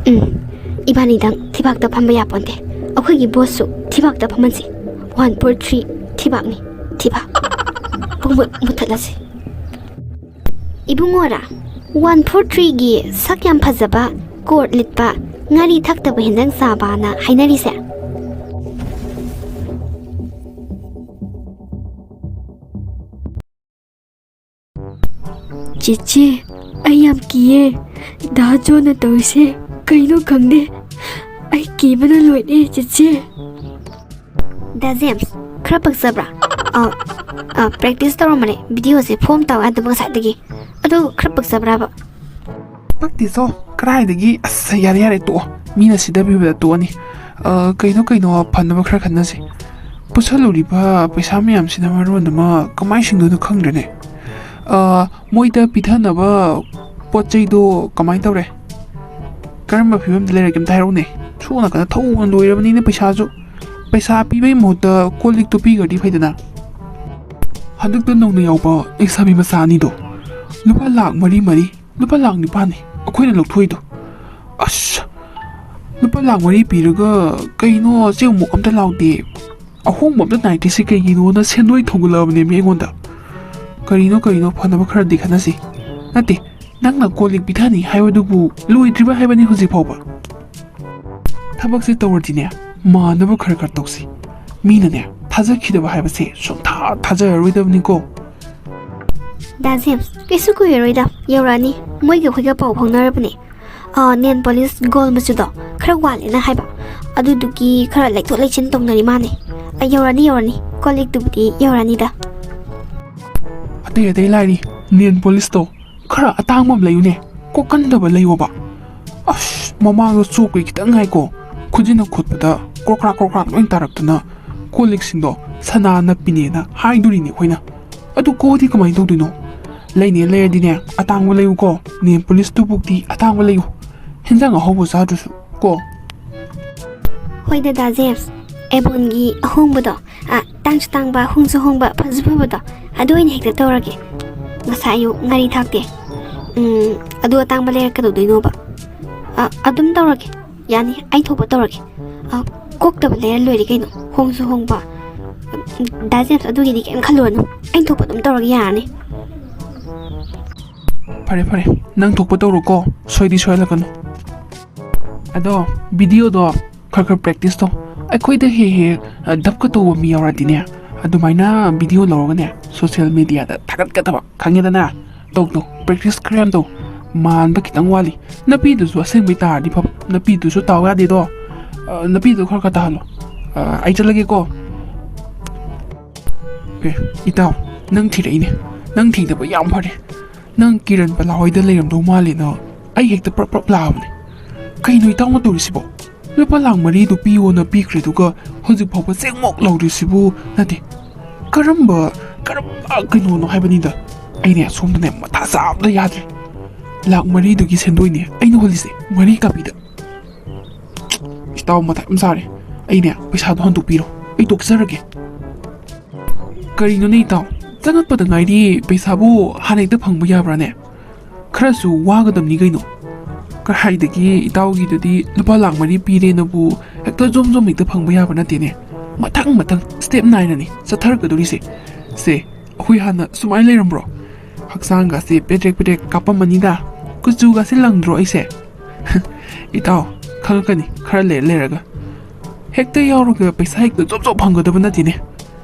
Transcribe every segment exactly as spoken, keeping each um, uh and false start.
ꯎꯝ, ꯏꯕꯥꯅꯤꯗꯪ ꯊꯤꯕꯥꯛꯇ ꯐꯝꯕ ꯌꯥꯄꯣꯟꯇꯦ꯫ ꯑꯩꯈꯣꯏꯒꯤ ꯕꯣꯁꯁꯨ ꯊꯤꯕꯥꯛꯇ ꯐꯝꯍꯟꯁꯤ꯫ ꯋꯥꯟ ꯐꯣꯔ ꯊ꯭ꯔꯤ ꯊꯤꯕꯥꯛꯅꯤ꯫ ꯊꯤꯕꯥꯛ꯫ ꯄꯨꯡꯃꯨꯠ ꯃꯨꯠꯊꯠꯂꯁꯤ꯫ ꯏꯕꯨꯡꯉꯣꯔꯥ? ꯋꯥꯟ ꯐꯣꯔ ꯊ꯭ꯔꯤꯒꯤ ꯁꯛ ꯌꯥꯝ ꯐꯖꯕ, ꯀꯣꯠ ꯂꯤꯠꯄ, ꯉꯥꯔꯤ ꯊꯛꯇꯕ ꯍꯦꯟꯖꯥꯡ ꯆꯥꯕꯅ ꯍꯥꯏꯅꯔꯤꯁꯦ? ꯆꯦꯆꯦ, ꯑꯩ ꯌꯥꯝ ꯀꯤꯌꯦ꯫ ꯗꯥ ꯖꯣꯟꯅ ꯇꯧꯔꯤꯁꯦ ꯀꯩꯅꯣ ꯈꯪꯗꯦ꯫ ꯑꯩ ꯀꯤꯕꯅ ꯂꯣꯏꯔꯦ, ꯆꯦꯆꯦ꯫ ꯗꯥ ꯖꯦꯝꯁ, ꯈꯔ ꯄꯛꯆꯕ꯭ꯔꯥ? ꯑ, ꯑ, practice ꯇꯧꯔꯝꯕꯅꯦ, videoꯁꯦ form ꯇꯧ ꯌꯥꯗꯕ ꯉꯁꯥꯏꯗꯒꯤ꯫ ꯑꯗꯨ ꯈꯔ ꯄꯛꯆꯕ꯭ꯔꯥꯕ? ꯄꯛꯇꯦ ꯆꯣ, ꯀꯗꯥꯏꯗꯒꯤ? ꯑꯁ, ꯌꯥꯔꯦ, ꯌꯥꯔꯦ, ꯇꯣꯛꯑꯣ꯫ ꯃꯤꯅ ꯁꯤꯗꯕꯤꯕꯗ ꯇꯣꯛꯑꯅꯤ꯫ ꯑ, ꯀꯩꯅꯣ, ꯀꯩꯅꯣ, ꯐꯅꯕ ꯈꯔ ꯈꯟꯅꯁꯤ꯫ ꯄꯨꯁꯜꯂꯨꯔꯤꯕ ꯄꯩꯁꯥ ꯃꯌꯥꯝꯁꯤꯅ ꯃꯔꯣꯟ ꯑꯃ ꯀꯃꯥꯏꯅ ꯁꯤꯡꯗꯣꯏꯅꯣ ꯈꯪꯗ꯭ꯔꯦꯅꯦ꯫ ꯑ, ꯃꯣꯏꯗ ꯄꯤꯊꯅꯕ ꯄꯣꯠ ꯆꯩꯗꯣ ꯀꯃꯥꯏꯅ ꯇꯧꯔꯦ? ꯀꯔꯝꯕ ꯐꯤꯕꯝꯗ ꯂꯩꯔꯒꯦ ꯑꯝꯇ ꯍꯥꯏꯔꯛꯎꯅꯦ꯫ ꯁꯣꯝ ꯅꯥꯀꯟꯗ ꯊꯧꯅ ꯂꯣꯏꯔꯕꯅꯤꯅ ꯄꯩꯁꯥꯁꯨ, ꯄꯩꯁꯥ ꯄꯤꯕꯒꯤ ꯃꯍꯨꯠꯇ ꯀꯣꯜ ꯂꯤꯛꯇꯣ ꯄꯤꯈ꯭ꯔꯗꯤ ꯐꯩꯗꯅ꯫ ꯍꯟꯗꯛꯇ ꯅꯧꯅ ꯌꯥꯎꯕ ꯂꯩꯁꯥꯕꯤ ꯃꯆꯥ ꯑꯅꯤꯗꯣ ꯂꯨꯄꯥ ꯂꯥꯛ ꯃꯔꯤ ꯃꯔꯤ, ꯂꯨꯄꯥ ꯂꯥꯛ ꯅꯤꯄꯥꯟꯅꯤ ꯑꯩꯈꯣꯏꯅ ꯂꯧꯊꯣꯛꯏꯗꯣ꯫ ꯑꯁ! ꯂꯨꯄꯥ ꯂꯥꯛ ꯃꯔꯤ ꯄꯤꯔꯒ ꯀꯩꯅꯣ ꯆꯦꯡꯃꯨꯛ ꯑꯝꯇ ꯂꯥꯎꯗꯦ꯫ ꯑꯍꯣꯡꯕ ꯑꯝꯇ ꯅꯥꯏꯗ꯭ꯔꯤꯁꯦ ꯀꯩꯒꯤꯅꯣꯅ ꯁꯦꯟꯗꯣꯏ ꯊꯧꯒꯠꯂꯛꯑꯕꯅꯦꯃꯤ ꯑꯩꯉꯣꯟꯗ꯫ ꯀꯔꯤꯅꯣ ꯀꯔꯤꯅꯣ, ꯐꯅꯕ ꯈꯔꯗꯤ ꯈꯟꯅꯁꯤ꯫ ꯅꯠꯇꯦ, ꯅꯪꯅ ꯀꯣꯜ ꯂꯤꯛ ꯄꯤꯊꯅꯤ ꯍꯥꯏꯕꯗꯨꯕꯨ ꯂꯣꯏꯗ꯭ꯔꯤꯕ ꯍꯥꯏꯕꯅꯤ ꯍꯧꯖꯤꯛ ꯐꯥꯎꯕ꯫ ꯊꯕꯛꯁꯦ ꯇꯧꯔꯗꯤꯅꯦ, ꯃꯥꯟꯅꯕ ꯈꯔ ꯈꯔ ꯇꯧꯁꯤ꯫ ꯃꯤꯅꯅꯦ, ꯊꯥꯖꯈꯤꯗꯕ ꯍꯥꯏꯕꯁꯦ ꯁꯨꯡꯊꯥ ꯊꯥꯖꯔꯔꯣꯏꯗꯕꯅꯤꯀꯣ꯫ ꯗꯥ ꯖꯦꯝꯁ, ꯀꯩꯁꯨ ꯀꯨꯏꯔꯔꯣꯏꯗ, ꯌꯧꯔꯛꯑꯅꯤ꯫ ꯃꯣꯏꯒ ꯑꯩꯈꯣꯏꯒ ꯄꯥꯎ ꯐꯥꯎꯅꯔꯕꯅꯦ꯫ ꯑ, nail polish gold ꯃꯆꯨꯗꯣ ꯈꯔ ꯋꯥꯠꯂꯦꯅ ꯍꯥꯏꯕ, ꯑꯗꯨꯗꯨꯒꯤ ꯈꯔ ꯂꯩꯊꯣꯛ ꯂꯩꯁꯤꯟ ꯇꯧꯅꯔꯤ ꯃꯥꯅꯦ꯫ ꯑ, ꯌꯧꯔꯅꯤ, ꯌꯧꯔꯅꯤ, ꯀꯣꯜ ꯂꯤꯛꯇꯨꯕꯨꯗꯤ ꯌꯧꯔꯅꯤꯗ꯫ ꯑꯇꯩ ꯑꯇꯩ ꯂꯥꯏꯔꯤ, nail polishꯇꯣ ꯈꯔ ꯑꯇꯥꯡꯕ ꯑꯃ ꯂꯩꯌꯨꯅꯦ, ꯀꯣꯛꯀꯟꯗꯕ ꯂꯩꯌꯣꯕ꯫ ꯑꯁ, ꯃꯃꯥꯡꯗ ꯆꯣꯞꯀꯦ ꯈꯤꯇꯪ ꯉꯥꯏꯀꯣ, ꯈꯨꯖꯤꯟꯅ ꯈꯣꯠꯄꯗ ꯀ꯭ꯔꯣꯛ ꯀ꯭ꯔꯥꯛ ꯀ꯭ꯔꯣꯛ ꯀ꯭ꯔꯥꯛ ꯂꯣꯏ ꯇꯥꯔꯛꯇꯅ ꯀꯣꯜ ꯂꯤꯛꯁꯤꯡꯗꯣ ꯁꯅꯥ ꯅꯞꯄꯤꯅꯦꯅ ꯍꯥꯏꯗꯣꯔꯤꯅꯦ ꯑꯩꯈꯣꯏꯅ꯫ ꯑꯗꯨ ꯀꯣꯛꯑꯗꯤ ꯀꯃꯥꯏꯅ ꯇꯧꯗꯣꯏꯅꯣ? ꯂꯩꯅꯦ ꯂꯩꯔꯗꯤꯅꯦ, ꯑꯇꯥꯡꯕ ꯂꯩꯌꯨꯀꯣ꯫ Nail polishꯇꯨꯕꯨꯛꯇꯤ ꯑꯇꯥꯡꯕ ꯂꯩꯌꯨ, ꯍꯦꯟꯖꯥꯡ ꯑꯍꯧꯕ ꯆꯥꯗ꯭ꯔꯁꯨ ꯀꯣ꯫ ꯍꯣꯏ ꯗꯗꯥ ꯖꯦꯝꯁ, ꯑꯦꯕꯣꯟꯒꯤ ꯑꯍꯣꯡꯕꯗꯣ, ꯑ, ꯇꯥꯡꯁꯨ ꯇꯥꯡꯕ, ꯍꯣꯡꯁꯨ ꯍꯣꯡꯕ, ꯐꯁꯨ ꯐꯕꯗꯣ, ꯑꯗꯨ ꯑꯣꯏꯅ ꯍꯦꯛꯇ ꯇꯧꯔꯒꯦ꯫ ꯉꯁꯥꯏ ꯑꯌꯨꯛ ꯉꯥꯔꯤ ꯊꯥꯛꯇꯦ꯫ ꯎꯝ, ꯑꯗꯨ ꯑꯇꯥꯡꯕ ꯂꯩꯔꯛꯀꯗꯧꯗꯣꯏꯅꯣꯕ? ꯑ, ꯑꯗꯨꯝ ꯇꯧꯔꯒꯦ꯫ ꯌꯥꯅꯤ, ꯑꯩ ꯊꯣꯛꯄ ꯇꯧꯔꯒꯦ꯫ ꯑ, ꯀꯣꯛꯇꯕ ꯂꯩꯔ ꯂꯣꯏꯔꯦ ꯀꯩꯅꯣ꯫ ꯍꯣꯡꯁꯨ ꯍꯣꯡꯕ꯫ ꯗꯥ ꯖꯦꯝꯁ, ꯑꯗꯨꯒꯤꯗꯤ ꯀꯩꯝ ꯈꯜꯂꯨꯔꯅꯨ꯫ ꯑꯩ ꯊꯣꯛꯄ ꯑꯗꯨꯝ ꯇꯧꯔꯒꯦ, ꯌꯥꯔꯅꯤ꯫ ꯐꯔꯦ, ꯐꯔꯦ, ꯅꯪ ꯊꯣꯛꯄ ꯇꯧꯔꯣꯀꯣ, ꯁꯣꯏꯗꯤ ꯁꯣꯏꯍꯜꯂꯛꯀꯅꯨ꯫ ꯑꯗꯣ, ꯚꯤꯗꯤꯑꯣꯗꯣ ꯈꯔ ꯈꯔ ꯄ꯭ꯔꯦꯛꯇꯤꯁ ꯇꯧ꯫ ꯑꯩꯈꯣꯏꯗ ꯍꯦꯛ ꯍꯦꯛ, ꯑ, ꯗꯞꯀ ꯇꯧꯕ ꯃꯤ ꯌꯥꯎꯔꯗꯤꯅꯦ, ꯑꯗꯨꯃꯥꯏꯅ ꯚꯤꯗꯤꯑꯣ ꯂꯧꯔꯒꯅꯦ, ꯁꯣꯁꯤꯌꯦꯜ ꯃꯦꯗꯤꯌꯥꯗ ꯊꯥꯒꯠꯀꯗꯕ, ꯈꯪꯉꯦꯗꯅ? ꯇꯧ, ꯇꯧ, ꯄ꯭ꯔꯦꯛꯇꯤꯁ ꯈꯔ ꯌꯥꯝ ꯇꯧ꯫ ꯃꯥꯟꯕ ꯈꯤꯇꯪ ꯋꯥꯠꯂꯤ꯫ ꯅꯨꯄꯤꯗꯨꯁꯨ ꯑꯁꯦꯡꯕꯩ ꯇꯥꯔꯗꯤ ꯐꯕ, ꯅꯨꯄꯤꯗꯨꯁꯨ ꯇꯥꯎ ꯌꯥꯗꯦꯗꯣ꯫ ꯑ, ꯅꯨꯄꯤꯗꯨ ꯈꯔ ꯈꯔ ꯇꯥꯍꯜꯂꯣ꯫ ꯑ, ꯑꯩ ꯆꯠꯂꯒꯦꯀꯣ꯫ ꯑꯦ, ꯏꯇꯥꯎ, ꯅꯪ ꯊꯤꯔꯛꯏꯅꯦ꯫ ꯅꯪ ꯊꯤꯗꯕ ꯌꯥꯝ ꯐꯔꯦ꯫ ꯅꯪ ꯀꯤꯔꯟ ꯕꯂꯥ ꯍꯣꯏꯗ ꯂꯩꯔꯝꯗꯧ ꯃꯥꯜꯂꯦꯅ ꯑꯩ ꯍꯦꯛꯇ ꯄ꯭ꯔꯞ ꯄ꯭ꯔꯞ ꯂꯥꯛꯑꯕꯅꯦ꯫ ꯀꯩꯅꯣ ꯏꯇꯥꯎꯅ ꯇꯧꯔꯤꯁꯤꯕꯣ? ꯂꯨꯄꯥ ꯂꯥꯛ ꯃꯔꯤꯗꯨ ꯄꯤꯌꯣꯅ ꯄꯤꯈ꯭ꯔꯦꯗꯨꯒ ꯍꯧꯖꯤꯛ ꯐꯥꯎꯕ ꯆꯦꯡꯃꯣꯛ ꯂꯧꯔꯤꯁꯤꯕꯨ? ꯅꯠꯇꯦ, ꯀꯔꯝꯕ, ꯀꯔꯝꯕ ꯀꯩꯅꯣꯅꯣ ꯍꯥꯏꯕꯅꯤꯗ꯫ ꯑꯩꯅꯦ ꯁꯣꯝꯗꯅꯦ ꯃꯊꯥ ꯁꯥꯕꯗ ꯌꯥꯗ꯭ꯔꯦ꯫ ꯂꯥꯛ ꯃꯔꯤꯗꯨꯒꯤ ꯁꯦꯟꯗꯣꯏꯅꯦ ꯑꯩꯅ ꯍꯨꯜꯂꯤꯁꯦ, ꯃꯔꯤ ꯀꯥꯕꯤꯗ꯫ ꯏꯇꯥꯎ ꯃꯊꯥ ꯌꯥꯝ ꯁꯥꯔꯦ꯫ ꯑꯩꯅꯦ ꯄꯩꯁꯥꯗꯣ ꯍꯟꯗꯣꯛꯄꯤꯔꯣ, ꯑꯩ ꯇꯣꯛꯆꯔꯒꯦ꯫ ꯀꯔꯤꯅꯣꯅꯦ ꯏꯇꯥꯎ, ꯆꯪꯉꯛꯄꯗ ꯉꯥꯏꯔꯤ, ꯄꯩꯁꯥꯕꯨ ꯍꯥꯟꯅ ꯍꯦꯛꯇ ꯐꯪꯕ ꯌꯥꯕ꯭ꯔꯥꯅꯦ? ꯈꯔꯁꯨ ꯋꯥꯒꯗꯕꯅꯤ ꯀꯩꯅꯣ꯫ ꯀꯔꯥꯏꯗꯒꯤ ꯏꯇꯥꯎꯒꯤꯗꯨꯗꯤ ꯂꯨꯄꯥ ꯂꯥꯛ ꯃꯔꯤ ꯄꯤꯔꯦꯅꯕꯨ ꯍꯦꯛꯇ ꯖꯣꯝ ꯖꯣꯝ ꯍꯦꯛꯇ ꯐꯪꯕ ꯌꯥꯕ ꯅꯠꯇꯦꯅꯦ꯫ ꯃꯊꯪ ꯃꯊꯪ ꯁ꯭ꯇꯦꯞ ꯅꯥꯏꯅꯅꯤ ꯆꯠꯊꯔꯛꯀꯗꯧꯔꯤꯁꯦ꯫ ꯁꯦ, ꯑꯩꯈꯣꯏ ꯍꯥꯟꯅ ꯁꯨꯃꯥꯏꯅ ꯂꯩꯔꯝꯕ꯭ꯔꯣ? ꯍꯛꯆꯥꯡꯒꯁꯦ ꯄꯦꯗ꯭ꯔꯦꯛ ꯄꯦꯗ꯭ꯔꯦꯛ ꯀꯥꯞꯄꯝꯃꯅꯤꯗ꯫ ꯀꯨꯆꯨꯒꯁꯦ ꯂꯪꯗ꯭ꯔꯣ ꯑꯩꯁꯦ? ꯏꯇꯥꯎ, ꯈꯪꯉꯛꯀꯅꯤ ꯈꯔ ꯂꯩꯔ ꯂꯩꯔꯒ꯫ ꯍꯦꯛꯇ ꯌꯥꯎꯔꯒ ꯄꯩꯁꯥ ꯍꯦꯛꯇ ꯖꯣꯞ ꯖꯣꯞ ꯐꯪꯒꯗꯕ ꯅꯠꯇꯦꯅꯦ꯫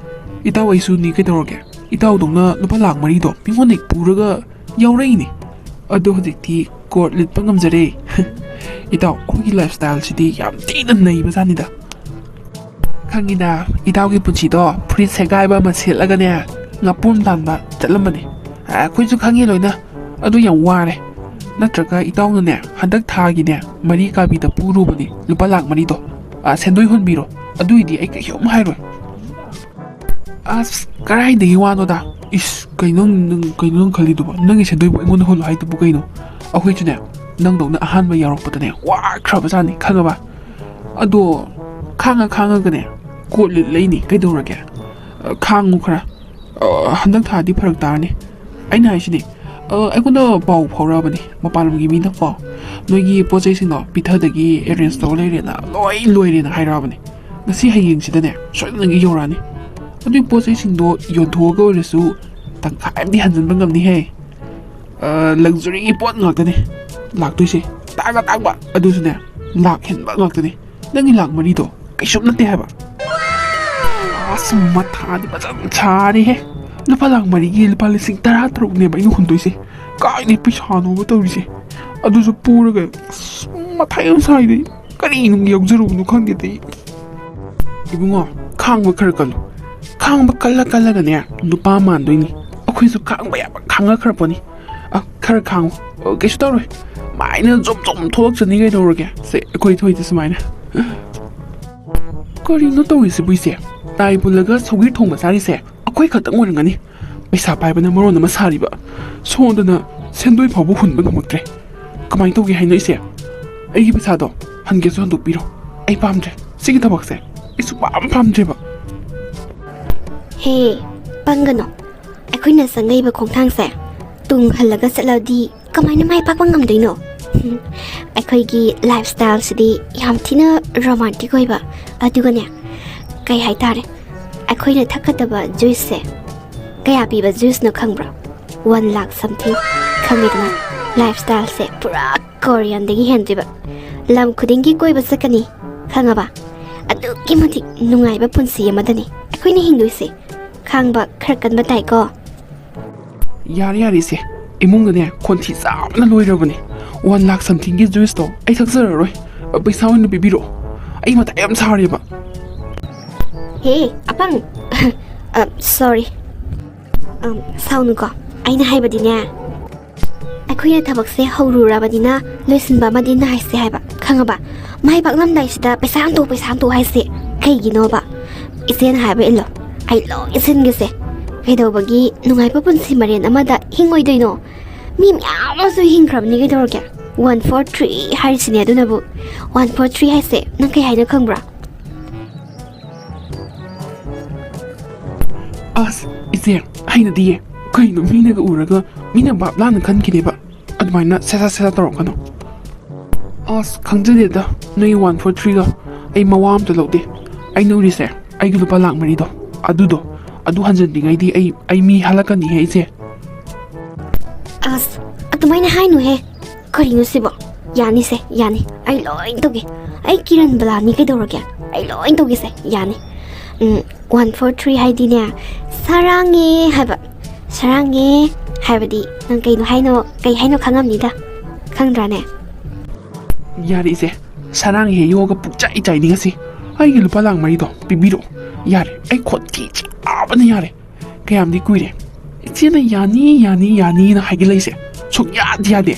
ꯏꯇꯥꯎ ꯑꯩꯁꯨꯅꯤ ꯀꯩꯗꯧꯔꯒꯦ? ꯏꯇꯥꯎꯗꯧꯅ ꯂꯨꯄꯥ ꯂꯥꯛ ꯃꯔꯤꯗꯣ ꯃꯤꯉꯣꯟꯗꯒꯤ ꯄꯨꯔꯒ ꯌꯥꯎꯔꯛꯏꯅꯦ꯫ ꯑꯗꯣ ꯍꯧꯖꯤꯛꯇꯤ ꯀꯣꯠ ꯂꯤꯠꯄ ꯉꯝꯖꯔꯦ꯫ ꯏꯇꯥꯎ, ꯑꯩꯈꯣꯏꯒꯤ ꯂꯥꯏꯐ ꯁ꯭ꯇꯥꯏꯜꯁꯤꯗꯤ ꯌꯥꯝ ꯊꯤꯅ ꯅꯩꯕꯖꯥꯠꯅꯤꯗ꯫ ꯈꯪꯉꯤꯗ, ꯏꯇꯥꯎꯒꯤ ꯄꯨꯟꯁꯤꯗꯣ ꯐꯨꯔꯤꯠ ꯁꯦꯒꯥꯏꯕ ꯑꯃ ꯁꯦꯠꯂꯒꯅꯦ, ꯉꯥꯄ꯭ꯔꯨꯝ ꯇꯥꯟꯕ ꯆꯠꯂꯝꯕꯅꯦ꯫ ꯑ, ꯑꯩꯈꯣꯏꯁꯨ ꯈꯪꯉꯤ ꯂꯣꯏꯅ꯫ ꯑꯗꯨ ꯌꯥꯝ ꯋꯥꯔꯦ꯫ ꯅꯠꯇ꯭ꯔꯒ ꯏꯇꯥꯎꯅꯅꯦ, ꯍꯟꯗꯛ ꯊꯥꯒꯤꯅꯦ, ꯃꯔꯤ ꯀꯥꯕꯤꯗ ꯄꯨꯔꯨꯕꯅꯦ, ꯂꯨꯄꯥ ꯂꯥꯛ ꯃꯔꯤꯗꯣ꯫ ꯑ, ꯁꯦꯟꯗꯣꯏ ꯍꯨꯟꯕꯤꯔꯣ꯫ ꯑꯗꯨꯏꯗꯤ ꯑꯩ ꯀꯩꯁꯨꯝ ꯍꯥꯏꯔꯣꯏ꯫ ꯑꯁ, ꯀꯔꯥꯏꯗꯒꯤ ꯋꯥꯅꯣꯗ? ꯏꯁ, ꯀꯩꯅꯣ ꯅꯪ, ꯀꯩꯅꯣ ꯅꯪ ꯈꯜꯂꯤꯗꯨꯕꯣ? ꯅꯪꯒꯤ ꯁꯦꯟꯗꯣꯏꯕꯨ ꯑꯩꯉꯣꯟꯗ ꯍꯨꯜꯂꯣ ꯍꯥꯏꯗꯨꯕꯨ ꯀꯩꯅꯣ? ꯑꯩꯈꯣꯏꯁꯨꯅꯦ, ꯅꯪꯗꯧꯅ ꯑꯍꯥꯟꯕ ꯌꯥꯎꯔꯛꯄꯗꯅꯦ, ꯋꯥꯈ꯭ꯔꯕꯖꯥꯠꯅꯤ, ꯈꯪꯉꯕ? ꯑꯗꯣ ꯈꯥꯡꯉ ꯈꯥꯡꯉꯒꯅꯦ, ꯀꯣꯠ ꯂꯤꯠꯂꯛꯏꯅꯤ, ꯀꯩꯗꯧꯔꯒꯦ? ꯑ, ꯈꯥꯡꯉꯨ ꯈꯔ꯫ ꯑ, ꯍꯟꯗꯛ ꯊꯥꯗꯤ ꯐꯔꯛ ꯇꯥꯔꯅꯤ꯫ ꯑꯩꯅ ꯍꯥꯏꯁꯤꯅꯤ, ꯑ, ꯑꯩꯉꯣꯟꯗ ꯄꯥꯎ ꯐꯥꯎꯔꯛꯑꯕꯅꯤ, ꯃꯄꯥꯟ ꯂꯝꯒꯤ ꯃꯤꯅꯀꯣ, ꯅꯣꯏꯒꯤ ꯄꯣꯠ ꯆꯩꯁꯤꯡꯗꯣ ꯄꯤꯊꯗꯒꯤ ꯑꯦꯔꯦꯟꯖ ꯇꯧꯔ ꯂꯩꯔꯦꯅ, ꯂꯣꯏ ꯂꯣꯏꯔꯦꯅ ꯍꯥꯏꯔꯛꯑꯕꯅꯤ꯫ ꯉꯁꯤ ꯍꯌꯦꯡꯁꯤꯗꯅꯦ ꯁꯣꯏꯗꯅꯒꯤ ꯌꯧꯔꯛꯑꯅꯤ꯫ ꯑꯗꯨꯒꯤ ꯄꯣꯠ ꯆꯩꯁꯤꯡꯗꯣ ꯌꯣꯟꯊꯣꯛꯑꯒ ꯑꯣꯏꯔꯁꯨ ꯇꯪꯈꯥꯏ ꯑꯃꯗꯤ ꯍꯟꯖꯤꯟꯕ ꯉꯝꯅꯤꯍꯦ꯫ ꯑ, ꯂꯛꯖꯔꯤꯒꯤ ꯄꯣꯠ ꯉꯥꯛꯇꯅꯦ ꯂꯥꯛꯇꯣꯏꯁꯦ, ꯇꯥꯡꯉ ꯇꯥꯡꯕ, ꯑꯗꯨꯁꯨꯅꯦ ꯂꯥꯛ ꯍꯦꯟꯕ ꯉꯥꯛꯇꯅꯦ꯫ ꯅꯪꯒꯤ ꯂꯥꯛ ꯃꯔꯤꯗꯣ ꯀꯩꯁꯨꯝ ꯅꯠꯇꯦ ꯍꯥꯏꯕ꯫ ꯑꯁ, ꯃꯊꯥꯗꯤ ꯐꯖꯅ ꯁꯥꯔꯦꯍꯦ꯫ ꯂꯨꯄꯥ ꯂꯥꯛ ꯃꯔꯤꯒꯤ ꯂꯨꯄꯥ ꯂꯤꯁꯤꯡ ꯇꯔꯥ ꯇꯔꯨꯛꯅꯦꯕ ꯑꯩꯅ ꯍꯨꯟꯗꯣꯏꯁꯦ꯫ ꯀꯥꯏꯗꯩ ꯄꯩꯁꯥꯅꯣꯕ ꯇꯧꯔꯤꯁꯦ? ꯑꯗꯨꯁꯨ ꯄꯨꯔꯒ ꯑꯁ, ꯃꯊꯥ ꯌꯥꯝ ꯁꯥꯏꯗ ꯑꯩ꯫ ꯀꯔꯤꯅꯣ ꯌꯥꯎꯖꯔꯨꯕꯅꯣ ꯈꯪꯗꯦꯗ ꯑꯩ꯫ ꯏꯕꯨꯡꯉꯣ, ꯈꯥꯡꯕ ꯈꯔ ꯀꯜꯂꯨ꯫ ꯈꯥꯡꯕ ꯀꯜꯂ ꯀꯜꯂꯒꯅꯦ ꯅꯨꯄꯥ ꯃꯥꯟꯗꯣꯏꯅꯤ꯫ ꯑꯩꯈꯣꯏꯁꯨ ꯈꯥꯡꯕ ꯌꯥꯕ ꯈꯥꯡꯉꯛꯈ꯭ꯔ ꯄꯣꯠꯅꯤ꯫ ꯑ, ꯈꯔ ꯈꯥꯡꯉꯨ꯫ ꯑ, ꯀꯩꯁꯨ ꯇꯧꯔꯣꯏ꯫ ꯃꯥꯏꯅ ꯖꯣꯝ ꯖꯣꯝ ꯊꯣꯛꯂꯛꯆꯅꯤ ꯀꯩꯗꯧꯔꯒꯦ? ꯁꯦ, ꯑꯩꯈꯣꯏ ꯊꯣꯏꯗꯤ ꯁꯨꯃꯥꯏꯅ꯫ ꯀꯔꯤꯅꯣ ꯇꯧꯔꯤꯁꯤꯕꯨ ꯏꯆꯦ? ꯇꯥꯏ ꯄꯨꯜꯂꯒ ꯁꯧꯒ꯭ꯔꯤ ꯊꯣꯡꯕ ꯆꯥꯔꯤꯁꯦ ꯑꯩꯈꯣꯏ ꯈꯛꯇꯪ ꯑꯣꯏꯔꯝꯒꯅꯤ꯫ ꯄꯩꯁꯥ ꯄꯥꯏꯕꯅ ꯃꯔꯣꯟ ꯑꯃ ꯁꯥꯔꯤꯕ꯫ ꯁꯣꯝꯗꯅ ꯁꯦꯟꯗꯣꯏ ꯐꯥꯎꯕ ꯍꯨꯟꯕ ꯉꯝꯃꯛꯇ꯭ꯔꯦ꯫ ꯀꯃꯥꯏꯅ ꯇꯧꯒꯦ ꯍꯥꯏꯅꯣ ꯏꯆꯦ? ꯑꯩꯒꯤ ꯄꯩꯁꯥꯗꯣ ꯍꯟꯒꯦꯁꯨ ꯍꯟꯗꯣꯛꯄꯤꯔꯣ꯫ ꯑꯩ ꯄꯥꯝꯗ꯭ꯔꯦ꯫ ꯁꯤꯒꯤ ꯊꯕꯛꯁꯦ ꯑꯩ ꯁꯨꯛꯄꯥꯝ ꯄꯥꯝꯗ꯭ꯔꯦꯕ꯫ ꯍꯦ, ꯄꯪꯒꯅꯣ꯫ ꯑꯩꯈꯣꯏꯅ ꯆꯪꯂꯛꯏꯕ ꯈꯣꯡꯊꯥꯡꯁꯦ ꯇꯨꯡ ꯍꯜꯂꯒ ꯆꯠꯂꯗꯤ ꯀꯃꯥꯏꯅ ꯃꯥꯏ ꯄꯥꯛꯄ ꯉꯝꯗꯣꯏꯅꯣ? ꯍꯝ, ꯑꯩꯈꯣꯏꯒꯤ ꯂꯥꯏꯐ ꯁ꯭ꯇꯥꯏꯜꯁꯤꯗꯤ ꯌꯥꯝ ꯊꯤꯅ ꯔꯣꯃꯥꯟꯇꯤꯛ ꯑꯣꯏꯕ꯫ ꯑꯗꯨꯒꯅꯦ, ꯀꯩ ꯍꯥꯏꯇꯥꯔꯦ, ꯑꯩꯈꯣꯏꯅ ꯊꯛꯀꯗꯕ ꯖꯨꯏꯁꯁꯦ ꯀꯌꯥ ꯄꯤꯕ ꯖꯨꯏꯁꯅꯣ ꯈꯪꯕ꯭ꯔꯣ? One lakh something꯫ ꯈꯪꯉꯦꯗꯅ, ꯂꯥꯏꯐ ꯁ꯭ꯇꯥꯏꯜꯁꯦ ꯄꯨꯔꯥ ꯀꯣꯔꯤꯌꯟꯗꯒꯤ ꯍꯦꯟꯗ꯭ꯔꯤꯕ꯫ ꯂꯝ ꯈꯨꯗꯤꯡꯒꯤ ꯀꯣꯏꯕ ꯆꯠꯀꯅꯤ, ꯈꯪꯉꯕ? ꯑꯗꯨꯛꯀꯤ ꯃꯇꯤꯛ ꯅꯨꯡꯉꯥꯏꯕ ꯄꯨꯟꯁꯤ ꯑꯃꯗꯅꯤ ꯑꯩꯈꯣꯏꯅ ꯍꯤꯡꯗꯣꯏꯁꯦ꯫ ꯈꯥꯡꯕ ꯈꯔ ꯀꯟꯕ ꯇꯥꯏꯀꯣ꯫ ꯌꯥꯔꯦ, ꯌꯥꯔꯦ, ꯏꯆꯦ꯫ ꯏꯃꯨꯡꯗꯅꯦ ꯈꯣꯟꯊꯤ ꯆꯥꯕꯅ ꯂꯣꯏꯔꯕꯅꯦ꯫ One lakh somethingꯒꯤ ꯖꯨꯏꯁꯇꯣ ꯑꯩ ꯊꯛꯆꯔꯔꯣꯏ꯫ ꯄꯩꯁꯥ ꯑꯣꯏꯅ ꯄꯤꯕꯤꯔꯛꯑꯣ꯫ ꯑꯩ ꯃꯊꯥ ꯌꯥꯝ ꯁꯥꯔꯦꯕ꯫ ꯍꯦ, ꯑꯄꯪ꯫ ꯑ, ꯁꯣꯔꯤ꯫ ꯑꯝ, ꯁꯥꯎꯅꯨꯀꯣ꯫ ꯑꯩꯅ ꯍꯥꯏꯕꯗꯤꯅꯦ, ꯑꯩꯈꯣꯏꯅ ꯊꯕꯛꯁꯦ ꯍꯧꯔꯨꯔꯕꯅꯤꯅ ꯂꯣꯏꯁꯤꯟꯕ ꯑꯃꯗꯤ ꯅꯥꯏꯁꯦ ꯍꯥꯏꯕ, ꯈꯪꯉꯕ? ꯃꯥꯏ ꯄꯥꯛꯂꯝꯗꯥꯏꯁꯤꯗ ꯄꯩꯁꯥ ꯍꯟꯗꯣꯛ, ꯄꯩꯁꯥ ꯍꯟꯗꯣꯛ ꯍꯥꯏꯁꯦ ꯀꯩꯒꯤꯅꯣꯕ? ꯏꯆꯦꯅ ꯍꯥꯏꯕ ꯏꯜꯂꯣ, ꯑꯩ ꯂꯣꯏ ꯁꯤꯟꯒꯦꯁꯦ꯫ ꯀꯩꯗꯧꯕꯒꯤ ꯅꯨꯡꯉꯥꯏꯕ ꯄꯨꯟꯁꯤ ꯃꯔꯦꯟ ꯑꯃꯗ ꯍꯤꯡꯉꯣꯏꯗꯣꯏꯅꯣ? ꯃꯤ ꯃꯌꯥꯝ ꯑꯃꯁꯨ ꯍꯤꯡꯈ꯭ꯔꯕꯅꯤ ꯀꯩꯗꯧꯔꯒꯦ? One four three ꯍꯥꯏꯔꯤꯁꯤꯅꯦ ꯑꯗꯨꯅꯕꯨ꯫ One four three ꯍꯥꯏꯁꯦ ꯅꯪ ꯀꯩ ꯍꯥꯏꯅꯣ ꯈꯪꯕ꯭ꯔꯥ? ꯑꯁ, ꯏꯆꯦ, ꯍꯩꯅꯗꯤꯌꯦ꯫ ꯀꯩꯅꯣ ꯃꯤꯅꯒ ꯎꯔꯒ ꯃꯤꯅ ꯚꯥꯞ ꯂꯥꯟꯅ ꯈꯟꯈꯤꯅꯦꯕ꯫ ꯑꯗꯨꯃꯥꯏꯅ ꯁꯦꯁꯥ ꯁꯦꯁꯥ ꯇꯧꯔꯛꯀꯅꯨ꯫ ꯑꯁ, ꯈꯪꯖꯗꯦꯗ, ꯅꯣꯏ ꯋꯥꯟ ꯐꯣꯔ ꯊ꯭ꯔꯤꯒ ꯑꯩ ꯃꯋꯥ ꯑꯝꯇ ꯂꯧꯗꯦ꯫ ꯑꯩꯅ ꯎꯔꯤꯁꯦ ꯑꯩꯒꯤ ꯂꯨꯄꯥ ꯂꯥꯛ ꯃꯔꯤꯗꯣ, ꯑꯗꯨꯗꯣ, ꯑꯗꯨ ꯍꯟꯖꯤꯟꯗ꯭ꯔꯤꯉꯩꯗꯤ ꯑꯩ, ꯑꯩ ꯃꯤ ꯍꯜꯂꯛꯀꯅꯤꯍꯦ, ꯏꯆꯦ꯫ ꯑꯁ, ꯑꯗꯨꯃꯥꯏꯅ ꯍꯥꯏꯅꯨꯍꯦ꯫ ꯀꯔꯤꯅꯣ ꯁꯤꯕꯣ? ꯌꯥꯅꯤꯁꯦ, ꯌꯥꯅꯤ꯫ ꯑꯩ ꯂꯣꯏ ꯇꯧꯒꯦ꯫ ꯑꯩ ꯀꯤꯔꯟ ꯕꯂꯥꯅꯤ, ꯀꯩꯗꯧꯔꯒꯦ? ꯑꯩ ꯂꯣꯏ ꯇꯧꯒꯦꯁꯦ, ꯌꯥꯅꯤ꯫ ꯎꯝ, ꯋꯥꯟ ꯐꯣꯔ ꯊ꯭ꯔꯤ ꯍꯥꯏꯗꯤꯅꯦ, ꯁꯔꯥꯡꯉꯦ ꯍꯥꯏꯕ꯫ ꯁꯔꯥꯡꯉꯦ ꯍꯥꯏꯕꯗꯤ ꯅꯪ ꯀꯩꯅꯣ ꯍꯥꯏꯅꯣ, ꯀꯩ ꯍꯥꯏꯅꯣ ꯈꯪꯉꯝꯅꯤꯗ꯫ ꯈꯪꯗ꯭ꯔꯥꯅꯦ? ꯌꯥꯔꯦ ꯏꯆꯦ, ꯁꯔꯥꯡꯉꯦ ꯌꯣꯛꯑꯒ ꯄꯨꯛꯆꯥꯏ ꯆꯥꯏꯅꯤꯡꯉꯁꯤ꯫ ꯑꯩꯒꯤ ꯂꯨꯄꯥ ꯂꯥꯛ ꯃꯔꯤꯗꯣ ꯄꯤꯕꯤꯔꯛꯑꯣ꯫ ꯌꯥꯔꯦ, ꯑꯩ ꯈꯣꯟꯊꯤ ꯆꯥꯕꯅ ꯌꯥꯔꯦ꯫ ꯀꯌꯥꯝꯗꯤ ꯀꯨꯏꯔꯦ ꯏꯆꯦꯅ ꯌꯥꯅꯤ, ꯌꯥꯅꯤ, ꯌꯥꯅꯤꯅ ꯍꯥꯏꯒꯠꯂꯛꯏꯁꯦ꯫ ꯁꯨꯡꯌꯥꯗꯤ ꯌꯥꯗꯦ꯫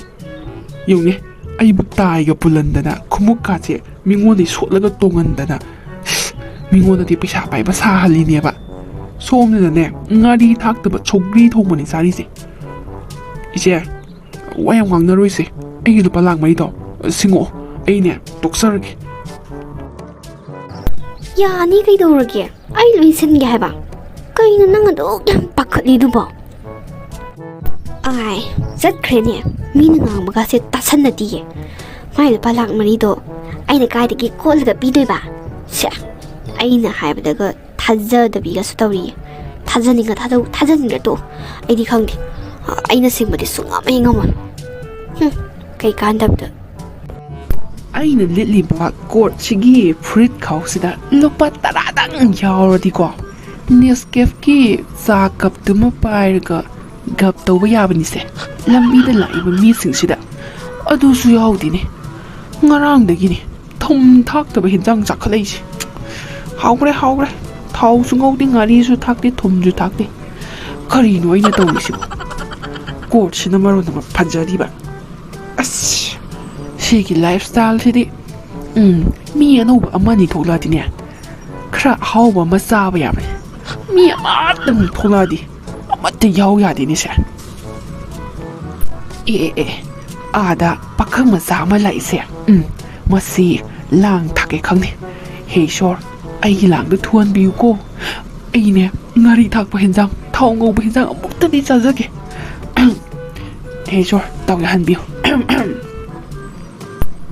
ꯌꯦꯡꯉꯨꯅꯦ, ꯑꯩꯕꯨ ꯇꯥꯏꯒ ꯄꯨꯜꯍꯟꯗꯅ, ꯈꯣꯡꯎꯞꯀꯥꯁꯦ ꯃꯤꯉꯣꯟꯗꯒꯤ ꯁꯣꯠꯂꯒ ꯇꯣꯡꯍꯟꯗꯅ, ꯃꯤꯉꯣꯟꯗꯗꯤ ꯄꯩꯁꯥ ꯄꯥꯏꯕ ꯁꯥꯍꯜꯂꯤꯅꯦꯕ꯫ ꯁꯣꯝꯗꯅꯅꯦ, ꯉꯥꯔꯤ ꯊꯥꯛꯇꯕ ꯁꯧꯒ꯭ꯔꯤ ꯊꯣꯡꯕꯅꯤ ꯆꯥꯔꯤꯁꯦ꯫ ꯏꯆꯦ, ꯋꯥ ꯌꯥꯝ ꯉꯥꯡꯅꯔꯣꯏꯁꯦ꯫ ꯑꯩꯒꯤ ꯂꯨꯄꯥ ꯂꯥꯛ ꯃꯔꯤꯗꯣ ꯁꯤꯡꯉꯛꯑꯣ, ꯑꯩꯅꯦ ꯇꯣꯛꯆꯔꯒꯦ꯫ ꯌꯥꯅꯤ, ꯀꯩꯗꯧꯔꯒꯦ? ꯑꯩ ꯂꯣꯏ ꯁꯤꯟꯒꯦ ꯍꯥꯏꯕ꯫ ꯀꯩꯅꯣ ꯅꯪ ꯑꯗꯨꯛ ꯌꯥꯝ ꯄꯥꯈꯠꯂꯤꯗꯨꯕꯣ? ꯑꯥꯏ, ꯆꯠꯈ꯭ꯔꯦꯅꯦ꯫ ꯃꯤꯅ ꯉꯥꯡꯕꯒꯁꯦ ꯇꯥꯁꯟꯅꯗꯤꯌꯦ꯫ ꯃꯥꯏ ꯂꯨꯄꯥ ꯂꯥꯛ ꯃꯔꯤꯗꯣ ꯑꯩꯅ ꯀꯥꯏꯗꯒꯤ ꯀꯣꯠꯂꯒ ꯄꯤꯗꯣꯏꯕ? ꯁꯦ, ꯑꯩꯅ ꯍꯥꯏꯕꯗꯒ ꯊꯥꯖꯗꯕꯤꯒꯁꯨ ꯇꯧꯔꯤꯌꯦ꯫ ꯊꯥꯖꯅꯤꯡꯉ ꯊꯥꯖꯧ, ꯊꯥꯖꯅꯤꯡꯗ꯭ꯔ ꯇꯣꯛꯎ꯫ ꯑꯩꯗꯤ ꯈꯪꯗꯦ꯫ ꯑꯩꯅ ꯁꯤꯡꯕꯗꯤ ꯁꯨꯡꯉꯝ ꯍꯦꯛ ꯉꯝꯃꯣꯏ꯫ ꯍꯨꯝ, ꯀꯩ ꯀꯥꯟꯗꯕꯗ꯫ ꯑꯩꯅ ꯂꯤꯠꯂꯤꯕ ꯀꯣꯠꯁꯤꯒꯤ ꯐꯨꯔꯤꯠ ꯈꯥꯎꯁꯤꯗ ꯂꯨꯄꯥ ꯇꯔꯥꯗꯪ ꯌꯥꯎꯔꯗꯤꯀꯣ, ꯅꯦꯁꯀꯦꯐꯀꯤ ꯆꯥ ꯀꯞꯇꯨꯃ ꯄꯥꯏꯔꯒ ꯒꯞ ꯇꯧꯕ ꯌꯥꯕꯅꯤꯁꯦ, ꯂꯝꯕꯤꯗ ꯂꯥꯛꯏꯕ ꯃꯤꯁꯤꯡꯁꯤꯗ꯫ ꯑꯗꯨꯁꯨ ꯌꯥꯎꯗꯦꯅꯦ꯫ ꯉꯔꯥꯡꯗꯒꯤꯅꯦ ꯊꯨꯝ ꯊꯥꯛꯇꯕ ꯍꯦꯟꯖꯥꯡ ꯆꯥꯈꯠꯂꯛꯏꯁꯦ꯫ ꯍꯥꯎꯈ꯭ꯔꯦ, ꯍꯥꯎꯈ꯭ꯔꯦ꯫ ꯊꯥꯎꯁꯨ ꯉꯧꯗꯦ, ꯉꯥꯔꯤꯁꯨ ꯊꯥꯛꯇꯦ, ꯊꯨꯝꯁꯨ ꯊꯥꯛꯇꯦ꯫ ꯀꯔꯤꯅꯣ ꯑꯩꯅ ꯇꯧꯔꯤꯁꯤꯕꯣ? ꯀꯣꯠꯁꯤꯅ ꯃꯔꯣꯟ ꯑꯃ ꯐꯖꯔꯤꯕ꯫ ꯑꯁ, ꯁꯤꯒꯤ ꯂꯥꯏꯐ ꯁ꯭ꯇꯥꯏꯜꯁꯤꯗꯤ, ꯎꯝ, ꯃꯤ ꯑꯅꯧꯕ ꯑꯃꯅꯤ ꯊꯣꯛꯂꯛꯑꯗꯤꯅꯦ, ꯈꯔ ꯑꯍꯥꯎꯕ ꯑꯃ ꯆꯥꯕ ꯌꯥꯕꯅꯦ꯫ ꯃꯤ ꯑꯃꯠꯇꯪ ꯊꯣꯛꯂꯛꯑꯗꯤ ꯑꯃꯠꯇ ꯌꯥꯎ ꯌꯥꯗꯦꯅꯦ ꯁꯦ꯫ ꯑꯦ, ꯑꯦ, ꯑꯦ, ꯑꯥꯗ ꯄꯥꯈꯪ ꯃꯆꯥ ꯑꯃ ꯂꯥꯛꯏꯁꯦ꯫ ꯎꯝ, ꯃꯁꯤ ꯂꯥꯡ ꯊꯥꯛꯀꯦ ꯈꯪꯅꯤ꯫ ꯍꯦ ꯏꯁꯣꯔ, ꯑꯩꯒꯤ ꯂꯥꯡꯗꯣ ꯊꯨꯍꯟꯕꯤꯌꯨꯀꯣ꯫ ꯑꯩꯅꯦ ꯉꯥꯔꯤ ꯊꯥꯛꯄ ꯍꯦꯟꯖꯥꯡ, ꯊꯥꯎ ꯉꯧꯕ ꯍꯦꯟꯖꯥꯡ ꯑꯃꯨꯛꯇꯗꯤ ꯆꯥꯖꯒꯦ꯫ ꯍꯦ ꯏꯁꯣꯔ, ꯇꯧꯒꯦ ꯍꯟꯕꯤꯌꯨ꯫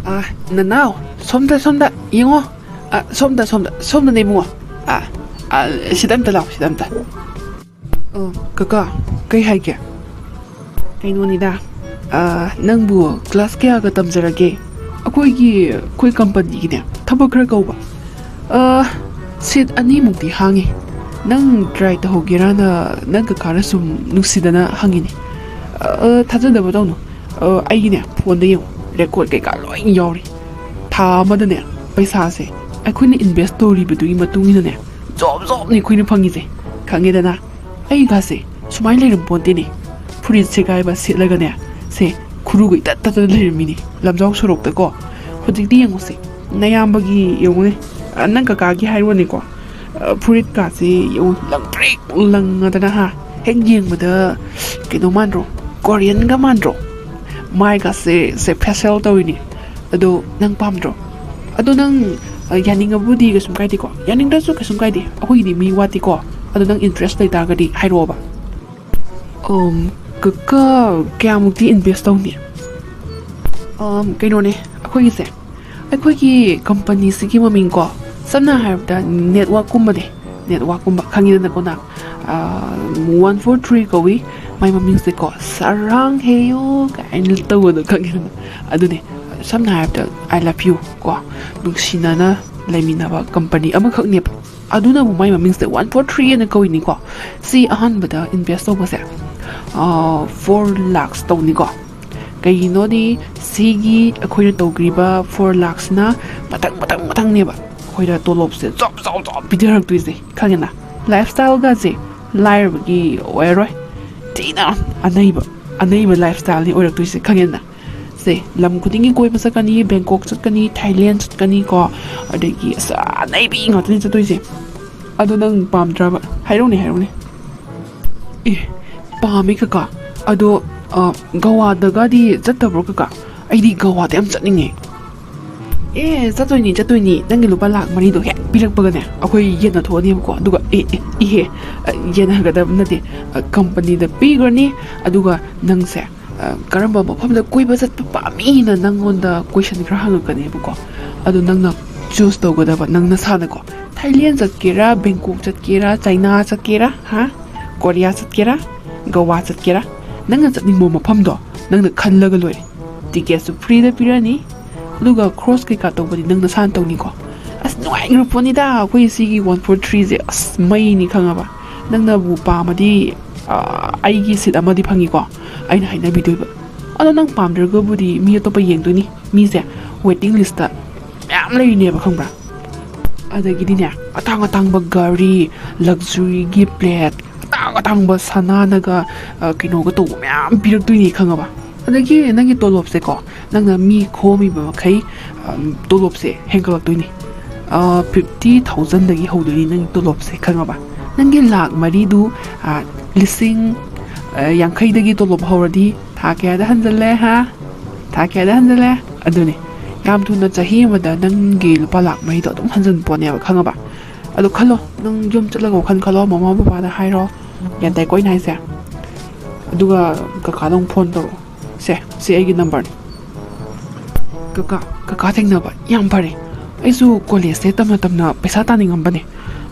ꯑ, ꯅꯅꯥꯎ, ꯁꯣꯝꯗ, ꯁꯣꯝꯗ ꯌꯦꯡꯉꯣ꯫ ꯑ, ꯁꯣꯝꯗ, ꯁꯣꯝꯗ, ꯁꯣꯝꯗꯅꯦ ꯏꯕꯨꯡꯉꯣ꯫ ꯑ, ꯑ, ꯁꯤꯗ ꯑꯝꯇ ꯂꯥꯛꯑꯣ, ꯁꯤꯗ ꯑꯝꯇ꯫ ꯑ, ꯀꯀꯥ, ꯀꯩ ꯍꯥꯏꯒꯦ? ꯀꯩꯅꯣꯅꯤꯗ, ꯑ, ꯅꯪꯕꯨ ꯀ꯭ꯂꯥꯁ ꯀꯌꯥꯒ ꯇꯝꯖꯔꯒꯦ? ꯑꯩꯈꯣꯏꯒꯤ, ꯑꯩꯈꯣꯏ ꯀꯝꯄꯅꯤꯒꯤꯅꯦ, ꯊꯕꯛ ꯈꯔ ꯀꯧꯕ꯫ ꯑ, ꯁꯤꯠ ꯑꯅꯤꯃꯨꯛꯇꯤ ꯍꯥꯡꯉꯤ꯫ ꯅꯪ ꯇ꯭ꯔꯥꯏ ꯇꯧꯍꯧꯒꯦꯔꯥꯅ ꯅꯪ ꯀꯀꯥꯅ ꯁꯨꯝ ꯅꯨꯡꯁꯤꯗꯅ ꯍꯪꯉꯤꯅꯦ꯫ ꯑ, ꯊꯥꯖꯗꯕ ꯇꯧꯅꯨ꯫ ꯑ, ꯑꯩꯒꯤꯅꯦ, ꯐꯣꯟꯗ ꯌꯦꯡꯉꯨ, ꯔꯦꯀꯣꯔꯠ ꯀꯩꯀꯥ ꯂꯣꯏ ꯌꯥꯎꯔꯤ꯫ ꯊꯥ ꯑꯃꯗꯅꯦ, ꯄꯩꯁꯥꯁꯦ ꯑꯩꯈꯣꯏꯅ ꯏꯟꯚꯦꯁ ꯇꯧꯔꯤꯕꯗꯨꯒꯤ ꯃꯇꯨꯡ ꯏꯟꯅꯅꯦ, ꯖꯣꯕ ꯖꯣꯕꯅꯤ ꯑꯩꯈꯣꯏꯅ ꯐꯪꯉꯤꯁꯦ꯫ ꯈꯪꯉꯦꯗꯅ? ꯑꯩꯒꯥꯁꯦ ꯁꯨꯃꯥꯏꯅ ꯂꯩꯔꯝ ꯄꯣꯟꯇꯦꯅꯦ꯫ ꯐꯨꯔꯤꯠ ꯁꯦꯒꯥꯏꯕ ꯁꯦꯠꯂꯒꯅꯦ, ꯁꯦ, ꯈꯨꯔꯨꯒ ꯏꯇꯠ ꯇꯠꯇꯅ ꯂꯩꯔꯝꯃꯤꯅꯦ ꯂꯝꯖꯥꯎ ꯁꯣꯔꯣꯛꯇꯀꯣ꯫ ꯍꯧꯖꯤꯛꯇꯤ ꯌꯦꯡꯉꯨꯁꯦ, ꯅꯌꯥꯝꯕꯒꯤ ꯌꯦꯡꯉꯨꯅꯦ, ꯑ, ꯅꯪ ꯀꯀꯥꯒꯤ ꯍꯥꯏꯔꯣꯅꯦꯀꯣ꯫ ꯑ, ꯐꯨꯔꯤꯠꯀꯥꯁꯦ ꯌꯦꯡꯉꯨ, ꯂꯪꯇ꯭ꯔꯤꯛ ꯂꯪꯉꯗꯅ, ꯍꯥ? ꯍꯦꯛ ꯌꯦꯡꯕꯗ ꯀꯩꯅꯣ ꯃꯥꯟꯗ꯭ꯔꯣ? ꯀꯣꯔꯤꯌꯟꯒ ꯃꯥꯟꯗ꯭ꯔꯣ? ꯃꯥꯏꯒꯁꯦ, ꯁꯦ, ꯐꯦꯁꯤꯌꯦꯜ ꯇꯧꯔꯤꯅꯦ꯫ ꯑꯗꯣ ꯅꯪ ꯄꯥꯝꯗ꯭ꯔꯣ? ꯑꯗꯣ ꯅꯪ, ꯑ, ꯌꯥꯅꯤꯡꯉꯕꯨꯗꯤ ꯀꯩꯁꯨꯝ ꯀꯥꯏꯗꯦꯀꯣ, ꯌꯥꯅꯤꯡꯗ꯭ꯔꯁꯨ ꯀꯩꯁꯨꯝ ꯀꯥꯏꯗꯦ, ꯑꯩꯈꯣꯏꯒꯤꯗꯤ ꯃꯤ ꯋꯥꯠꯇꯦꯀꯣ꯫ ꯑꯗꯣ ꯅꯪ ꯏꯟꯇꯔꯦꯁ ꯂꯩꯇꯥꯔꯒꯗꯤ ꯍꯥꯏꯔꯛꯑꯣꯕ꯫ ꯑꯝ, ꯀꯀꯥ, ꯀꯌꯥꯃꯨꯛꯇꯤ ꯏꯟꯚꯦꯁ ꯇꯧꯅꯤ? ꯑꯝ, ꯀꯩꯅꯣꯅꯦ, ꯑꯩꯈꯣꯏꯒꯤꯁꯦ, ꯑꯩꯈꯣꯏꯒꯤ ꯀꯝꯄꯅꯤꯁꯤꯒꯤ ꯃꯃꯤꯡꯀꯣ, ꯁꯝꯅ ꯍꯥꯏꯔꯕꯗ ꯅꯦꯠꯋꯥꯛꯀꯨꯝꯕꯅꯦ, ꯅꯦꯠꯋꯥꯛꯀꯨꯝꯕ ꯈꯪꯉꯤꯗꯅꯀꯣ ꯅꯪ? ꯑ, ꯋꯥꯟ ꯐꯣꯔ ꯊ꯭ꯔꯤ ꯀꯧꯏ ꯃꯥꯏ ꯃꯃꯤꯡꯁꯦꯀꯣ, "ꯁꯔꯥꯡ ꯍꯦꯌꯣ" ꯀꯥꯏꯅ ꯇꯧꯕꯗꯣ ꯈꯪꯉꯤꯗꯅ? ꯑꯗꯨꯅꯦ, ꯁꯝꯅ ꯍꯥꯏꯔꯕꯗ "I love you" ꯀꯣ, ꯅꯨꯡꯁꯤꯅꯅ ꯂꯩꯃꯤꯟꯅꯕ ꯀꯝꯄꯅꯤ ꯑꯃꯈꯛꯅꯦꯕ꯫ ꯑꯗꯨꯅꯕꯨ ꯃꯥꯏ ꯃꯃꯤꯡꯁꯦ ꯋꯥꯟ ꯐꯣꯔ ꯊ꯭ꯔꯤ ꯍꯥꯏꯅ ꯀꯧꯏꯅꯤꯀꯣ꯫ ꯁꯤ ꯑꯍꯥꯟꯕꯗ ꯏꯟꯚꯦꯁ ꯇꯧꯕꯁꯦ, ꯑ, ꯐꯣꯔ ꯂꯥꯛꯁ ꯇꯧꯅꯤꯀꯣ꯫ ꯀꯩꯒꯤꯅꯣꯗꯤ ꯁꯤꯒꯤ ꯑꯩꯈꯣꯏꯅ ꯇꯧꯈ꯭ꯔꯤꯕ ꯐꯣꯔ ꯂꯥꯛꯁꯅ ꯃꯊꯪ, ꯃꯊꯪ, ꯃꯊꯪꯅꯦꯕ ꯑꯩꯈꯣꯏꯗ ꯇꯣꯂꯣꯞꯁꯦ ꯖꯣꯕ, ꯖꯣꯕ, ꯖꯣꯕ ꯄꯤꯊꯔꯛꯇꯣꯏꯁꯦ, ꯈꯪꯉꯦꯅ? ꯂꯥꯏꯐ ꯁ꯭ꯇꯥꯏꯜꯒꯁꯦ ꯂꯥꯏꯔꯕꯒꯤ ꯑꯣꯏꯔꯔꯣꯏ, ꯊꯤꯅ ꯑꯅꯩꯕ, ꯑꯅꯩꯕ ꯂꯥꯏꯐ ꯁ꯭ꯇꯥꯏꯜꯅꯤ ꯑꯣꯏꯔꯛꯇꯣꯏꯁꯦ, ꯈꯪꯉꯦꯅ? ꯁꯦ, ꯂꯝ ꯈꯨꯗꯤꯡꯒꯤ ꯀꯣꯏꯕ ꯆꯠꯀꯅꯤ, ꯕꯦꯡꯀꯣꯛ ꯆꯠꯀꯅꯤ, ꯊꯥꯏꯂꯦꯟ ꯆꯠꯀꯅꯤ ꯀꯣ, ꯑꯗꯒꯤ ꯑꯁ, ꯑꯅꯩꯕꯤ ꯉꯥꯛꯇꯅꯤ ꯆꯠꯇꯣꯏꯁꯦ꯫ ꯑꯗꯣ ꯅꯪ ꯄꯥꯝꯗ꯭ꯔꯕ? ꯍꯥꯏꯔꯛꯎꯅꯦ, ꯍꯥꯏꯔꯛꯎꯅꯦ꯫ ꯑꯦ, ꯄꯥꯝꯃꯦ ꯀꯀꯥ꯫ ꯑꯗꯣ, ꯑ, ꯒꯋꯥꯗꯒꯗꯤ ꯆꯠꯇꯕ꯭ꯔꯣ ꯀꯀꯥ? ꯑꯩꯗꯤ ꯒꯋꯥꯗ ꯌꯥꯝ ꯆꯠꯅꯤꯡꯉꯦ꯫ ꯑꯦ, ꯆꯠꯇꯣꯏꯅꯤ, ꯆꯠꯇꯣꯏꯅꯤ꯫ ꯅꯪꯒꯤ ꯂꯨꯄꯥ ꯂꯥꯛ ꯃꯔꯤꯗꯣ ꯍꯦꯛ ꯄꯤꯔꯛꯄꯒꯅꯦ, ꯑꯩꯈꯣꯏ ꯌꯦꯟꯅꯊꯣꯛꯑꯅꯦꯕꯀꯣ꯫ ꯑꯗꯨꯒ, ꯑꯦ, ꯑꯦ, ꯏꯍꯦ, ꯑ, ꯌꯦꯟꯅꯒꯗꯕ ꯅꯠꯇꯦ, ꯑ, ꯀꯝꯄꯅꯤꯗ ꯄꯤꯈ꯭ꯔꯅꯤ꯫ ꯑꯗꯨꯒ ꯅꯪꯁꯦ ꯀꯔꯝꯕ ꯃꯐꯝꯗ ꯀꯣꯏꯕ ꯆꯠꯄ ꯄꯥꯝꯃꯤꯅ ꯅꯪꯉꯣꯟꯗ ꯀꯣꯏꯁꯟ ꯈꯔ ꯍꯪꯉꯛꯀꯅꯦꯕꯀꯣ꯫ ꯑꯗꯣ ꯅꯪꯅ ꯆꯨꯁ ꯇꯧꯒꯗꯕ ꯅꯪ ꯅꯁꯥꯅꯀꯣ꯫ ꯊꯥꯏꯂꯦꯟ ꯆꯠꯀꯦꯔꯥ, ꯕꯦꯡꯀꯣꯛ ꯆꯠꯀꯦꯔꯥ, ꯆꯥꯏꯅꯥ ꯆꯠꯀꯦꯔꯥ, ꯍꯥ, ꯀꯣꯔꯤꯌꯥ ꯆꯠꯀꯦꯔꯥ, ꯒꯋꯥ ꯆꯠꯀꯦꯔꯥ, ꯅꯪꯅ ꯆꯠꯅꯤꯡꯕ ꯃꯐꯝꯗꯣ ꯅꯪꯅ ꯈꯜꯂꯒ ꯂꯣꯏꯔꯦ꯫ ꯇꯤꯀꯦꯠꯁꯨ ꯐ꯭ꯔꯤꯗ ꯄꯤꯔꯅꯤ, ꯑꯗꯨꯒ ꯈ꯭ꯔꯣꯁ ꯀꯩꯀꯥ ꯇꯧꯕꯗꯤ ꯅꯪ ꯅꯁꯥꯅ ꯇꯧꯅꯤꯀꯣ꯫ ꯑꯁ, ꯅꯨꯡꯉꯥꯏꯈ꯭ꯔ ꯄꯣꯠꯅꯤꯗ ꯑꯩꯈꯣꯏ ꯁꯤꯒꯤ ꯋꯥꯟ ꯐꯣꯔ ꯊ꯭ꯔꯤꯁꯦ꯫ ꯑꯁ, ꯃꯩꯅꯤ ꯈꯪꯉꯕ꯫ ꯅꯪꯅꯕꯨ ꯄꯥꯝꯃꯗꯤ, ꯑ, ꯑꯩꯒꯤ ꯁꯤꯠ ꯑꯃꯗꯤ ꯐꯪꯉꯤꯀꯣ, ꯑꯩꯅ ꯍꯥꯏꯅꯕꯤꯗꯣꯏꯕ꯫ ꯑꯗꯣ ꯅꯪ ꯄꯥꯝꯗ꯭ꯔꯒꯕꯨꯗꯤ ꯃꯤ ꯑꯇꯣꯞꯄ ꯌꯦꯡꯗꯣꯏꯅꯤ꯫ ꯃꯤꯁꯦ ꯋꯦꯇꯤꯡ ꯂꯤꯁꯇ ꯃꯌꯥꯝ ꯂꯩꯔꯤꯅꯦꯕ, ꯈꯪꯕ꯭ꯔꯥ? ꯑꯗꯒꯤꯗꯤꯅꯦ, ꯑꯇꯥꯡ ꯑꯇꯥꯡꯕ ꯒꯥꯔꯤ, ꯂꯛꯖꯔꯤꯒꯤ ꯄ꯭ꯂꯦꯠ, ꯑꯇꯥꯡ ꯑꯇꯥꯡꯕ ꯁꯅꯥꯅꯒ, ꯑ, ꯀꯩꯅꯣꯒ ꯇꯧꯕ ꯃꯌꯥꯝ ꯄꯤꯔꯛꯇꯣꯏꯅꯤ, ꯈꯪꯉꯕ? ꯑꯗꯒꯤ ꯅꯪꯒꯤ ꯇꯣꯂꯣꯞꯁꯦꯀꯣ, ꯅꯪꯅ ꯃꯤ ꯈꯣꯝꯃꯤꯕ ꯃꯈꯩ, ꯑ, ꯇꯣꯂꯣꯞꯁꯦ ꯍꯦꯟꯒꯠꯂꯛꯇꯣꯏꯅꯤ꯫ ꯐꯤꯐꯇꯤ ꯊꯥꯎꯖꯟꯗꯒꯤ ꯍꯧꯗꯣꯏꯅꯤ ꯅꯪꯒꯤ ꯇꯣꯂꯣꯞꯁꯦ, ꯈꯪꯉꯕ? ꯅꯪꯒꯤ ꯂꯥꯛ ꯃꯔꯤꯗꯨ, ꯑ, ꯂꯤꯁꯤꯡ, ꯑ, ꯌꯥꯡꯈꯩꯗꯒꯤ ꯇꯣꯂꯣꯞ ꯍꯧꯔꯗꯤ ꯊꯥ ꯀꯌꯥꯗ ꯍꯟꯖꯜꯂꯦ, ꯍꯥ? ꯊꯥ ꯀꯌꯥꯗ ꯍꯟꯖꯜꯂꯦ? ꯑꯗꯨꯅꯤ꯫ ꯌꯥꯝ ꯊꯨꯅ ꯆꯍꯤ ꯑꯃꯗ ꯅꯪꯒꯤ ꯂꯨꯄꯥ ꯂꯥꯛ ꯃꯔꯤꯗꯣ ꯑꯗꯨꯝ ꯍꯟꯖꯤꯟ ꯄꯣꯠꯅꯦꯕ, ꯈꯪꯉꯕ? ꯑꯗꯣ ꯈꯜꯂꯣ, ꯅꯪ ꯌꯨꯝ ꯆꯠꯂꯒ ꯋꯥꯈꯜ ꯈꯜꯂꯣ, ꯃꯃꯥ ꯕꯕꯥꯗ ꯍꯥꯏꯔꯣ꯫ ꯒ꯭ꯌꯥꯟ ꯇꯥꯏꯀꯣ ꯑꯩꯅ ꯍꯥꯏꯁꯦ? ꯑꯗꯨꯒ ꯀꯀꯥꯗ ꯑꯃꯨꯛ ꯐꯣꯟ ꯇꯧꯔꯛꯑꯣ꯫ ꯁꯦ, ꯁꯤ ꯑꯩꯒꯤ ꯅꯝꯕꯔꯅꯤ꯫ ꯀꯀꯥ, ꯀꯀꯥ ꯊꯦꯡꯅꯕ ꯌꯥꯝ ꯐꯔꯦ꯫ ꯑꯩꯁꯨ ꯀꯣꯂꯦꯖꯁꯦ ꯇꯝꯅ ꯇꯝꯅ ꯄꯩꯁꯥ ꯇꯥꯅꯤꯡꯉꯝꯕꯅꯦ꯫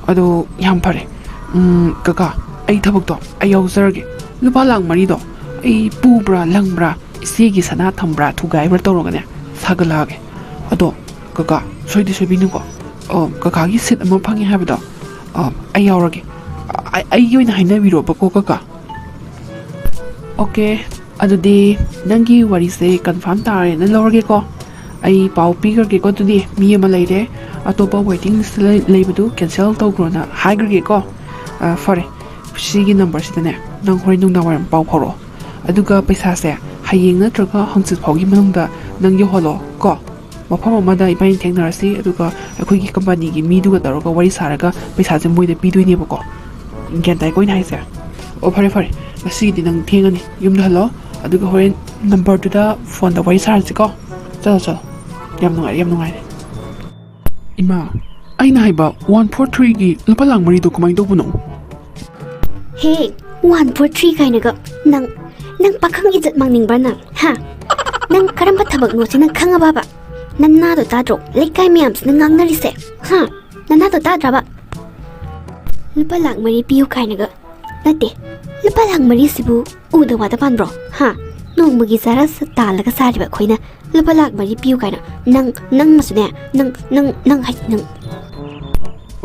ꯑꯗꯣ ꯌꯥꯝ ꯐꯔꯦ꯫ ꯎꯝ, ꯀꯀꯥ, ꯑꯩ ꯊꯕꯛꯇꯣ ꯑꯩ ꯌꯥꯎꯖꯔꯒꯦ꯫ ꯂꯨꯄꯥ ꯂꯥꯛ ꯃꯔꯤꯗꯣ ꯑꯩ ꯄꯨꯕ꯭ꯔꯥ, ꯂꯪꯕ꯭ꯔꯥ, ꯏꯆꯦꯒꯤ ꯁꯅꯥ ꯊꯝꯕ꯭ꯔꯥ, ꯊꯨꯒꯥꯏꯕ꯭ꯔꯥ ꯇꯧꯔꯒꯅꯦ, ꯁꯥꯒꯠꯂꯛꯑꯒꯦ꯫ ꯑꯗꯣ ꯀꯀꯥ, ꯁꯣꯏꯗꯤ ꯁꯣꯏꯕꯤꯅꯨꯀꯣ꯫ ꯑꯣ, ꯀꯀꯥꯒꯤ ꯁꯤꯠ ꯑꯃ ꯐꯪꯉꯦ ꯍꯥꯏꯕꯗꯣ, ꯑꯣ, ꯑꯩ ꯌꯥꯎꯔꯒꯦ꯫ ꯑ-, ꯑꯩꯒꯤ ꯑꯣꯏꯅ ꯍꯥꯏꯅꯕꯤꯔꯣꯕꯀꯣ, ꯀꯀꯥ꯫ ꯑꯣꯀꯦ, ꯑꯗꯨꯗꯤ ꯅꯪꯒꯤ ꯋꯥꯔꯤꯁꯦ ꯀꯟꯐꯥꯔꯝ ꯇꯥꯔꯦꯅ ꯂꯧꯔꯒꯦꯀꯣ꯫ ꯑꯩ ꯄꯥꯎ ꯄꯤꯈ꯭ꯔꯒꯦꯀꯣ, ꯑꯗꯨꯗꯤ ꯃꯤ ꯑꯃ ꯂꯩꯔꯦ, ꯑꯇꯣꯞꯄ ꯋꯦꯇꯤꯡ ꯂꯤꯁꯇ ꯂꯩ-, ꯂꯩꯕꯗꯨ ꯀꯦꯟꯁꯦꯜ ꯇꯧꯈ꯭ꯔꯣꯅ ꯍꯥꯏꯈ꯭ꯔꯒꯦꯀꯣ꯫ ꯑ, ꯐꯔꯦ, ꯁꯤꯒꯤ ꯅꯝꯕꯔꯁꯤꯗꯅꯦ ꯅꯪ ꯍꯣꯔꯦꯟ ꯅꯨꯡꯗꯥꯡ ꯋꯥꯏꯔꯝ ꯄꯥꯎ ꯐꯥꯎꯔꯛꯑꯣ꯫ ꯑꯗꯨꯒ ꯄꯩꯁꯥꯁꯦ ꯍꯌꯦꯡ ꯅꯠꯇ꯭ꯔꯒ ꯍꯪꯆꯤꯠ ꯐꯥꯎꯒꯤ ꯃꯅꯨꯡꯗ ꯅꯪ ꯌꯧꯍꯜꯂꯣ ꯀꯣ꯫ ꯃꯐꯝ ꯑꯃꯗ ꯏꯕꯥꯅꯤ ꯊꯦꯡꯅꯔꯁꯤ, ꯑꯗꯨꯒ ꯑꯩꯈꯣꯏꯒꯤ ꯀꯝꯄꯅꯤꯒꯤ ꯃꯤꯗꯨꯒ ꯇꯧꯔꯒ ꯋꯥꯔꯤ ꯁꯥꯔꯒ ꯄꯩꯁꯥꯁꯦ ꯃꯣꯏꯗ ꯄꯤꯗꯣꯏꯅꯦꯕꯀꯣ꯫ ꯒ꯭ꯌꯥꯟ ꯇꯥꯏꯀꯣ ꯑꯩꯅ ꯍꯥꯏꯁꯦ? ꯑꯣ, ꯐꯔꯦ, ꯐꯔꯦ, ꯉꯁꯤꯒꯤꯗꯤ ꯅꯪ ꯊꯦꯡꯉꯅꯤ, ꯌꯨꯝꯗ ꯍꯜꯂꯣ, ꯑꯗꯨꯒ ꯍꯣꯔꯦꯟ ꯅꯝꯕꯔꯗꯨꯗ ꯐꯣꯟꯗ ꯋꯥꯔꯤ ꯁꯥꯔꯁꯤꯀꯣ꯫ ꯆꯠꯂꯣ, ꯆꯠꯂꯣ, ꯌꯥꯝ ꯅꯨꯡꯉꯥꯏꯔꯦ, ꯌꯥꯝ ꯅꯨꯡꯉꯥꯏꯔꯦ꯫ ꯏꯃꯥ, ꯑꯩꯅ ꯍꯥꯏꯕ ꯋꯥꯟ ꯐꯣꯔ ꯊ꯭ꯔꯤꯒꯤ ꯂꯨꯄꯥ ꯂꯥꯛ ꯃꯔꯤꯗꯣ ꯀꯃꯥꯏꯅ ꯇꯧꯕꯅꯣ? ꯍꯦ, ꯋꯥꯟ ꯐꯣꯔ ꯊ꯭ꯔꯤ ꯀꯥꯏꯅꯒ ꯅꯪ ꯅꯪ ꯄꯥꯈꯪ ꯏꯖꯠ ꯃꯥꯡꯅꯤꯡꯕ꯭ꯔꯥ ꯅꯪ? ꯍꯥ? ꯅꯪ ꯀꯔꯝꯕ ꯊꯕꯛꯅꯣ ꯁꯤ ꯅꯪ ꯈꯪꯉꯕꯕ? ꯅꯅꯥꯗꯣ ꯇꯥꯗ꯭ꯔꯣ? ꯂꯩꯀꯥꯏ ꯃꯌꯥꯝꯁꯤꯅ ꯉꯥꯡꯅꯔꯤꯁꯦ꯫ ꯍꯥ? ꯅꯅꯥꯗꯣ ꯇꯥꯗ꯭ꯔꯕ? ꯂꯨꯄꯥ ꯂꯥꯛ ꯃꯔꯤ ꯄꯤꯌꯨ ꯀꯥꯏꯅꯒ꯫ ꯅꯠꯇꯦ, ꯂꯨꯄꯥ ꯂꯥꯛ ꯃꯔꯤꯁꯤꯕꯨ ꯎꯗ ꯋꯥꯗ ꯄꯥꯟꯕ꯭ꯔꯣ? ꯍꯥ? ꯅꯣꯡꯃꯒꯤ ꯆꯥꯔ ꯇꯥꯜꯂꯒ ꯆꯥꯔꯤꯕ ꯑꯩꯈꯣꯏꯅ ꯂꯨꯄꯥ ꯂꯥꯛ ꯃꯔꯤ ꯄꯤꯌꯨ ꯀꯥꯏꯅ ꯅꯪ, ꯅꯪ ꯃꯁꯨꯅꯦ, ꯅꯪ, ꯅꯪ, ꯅꯪ ꯍꯥꯏ, ꯅꯪ꯫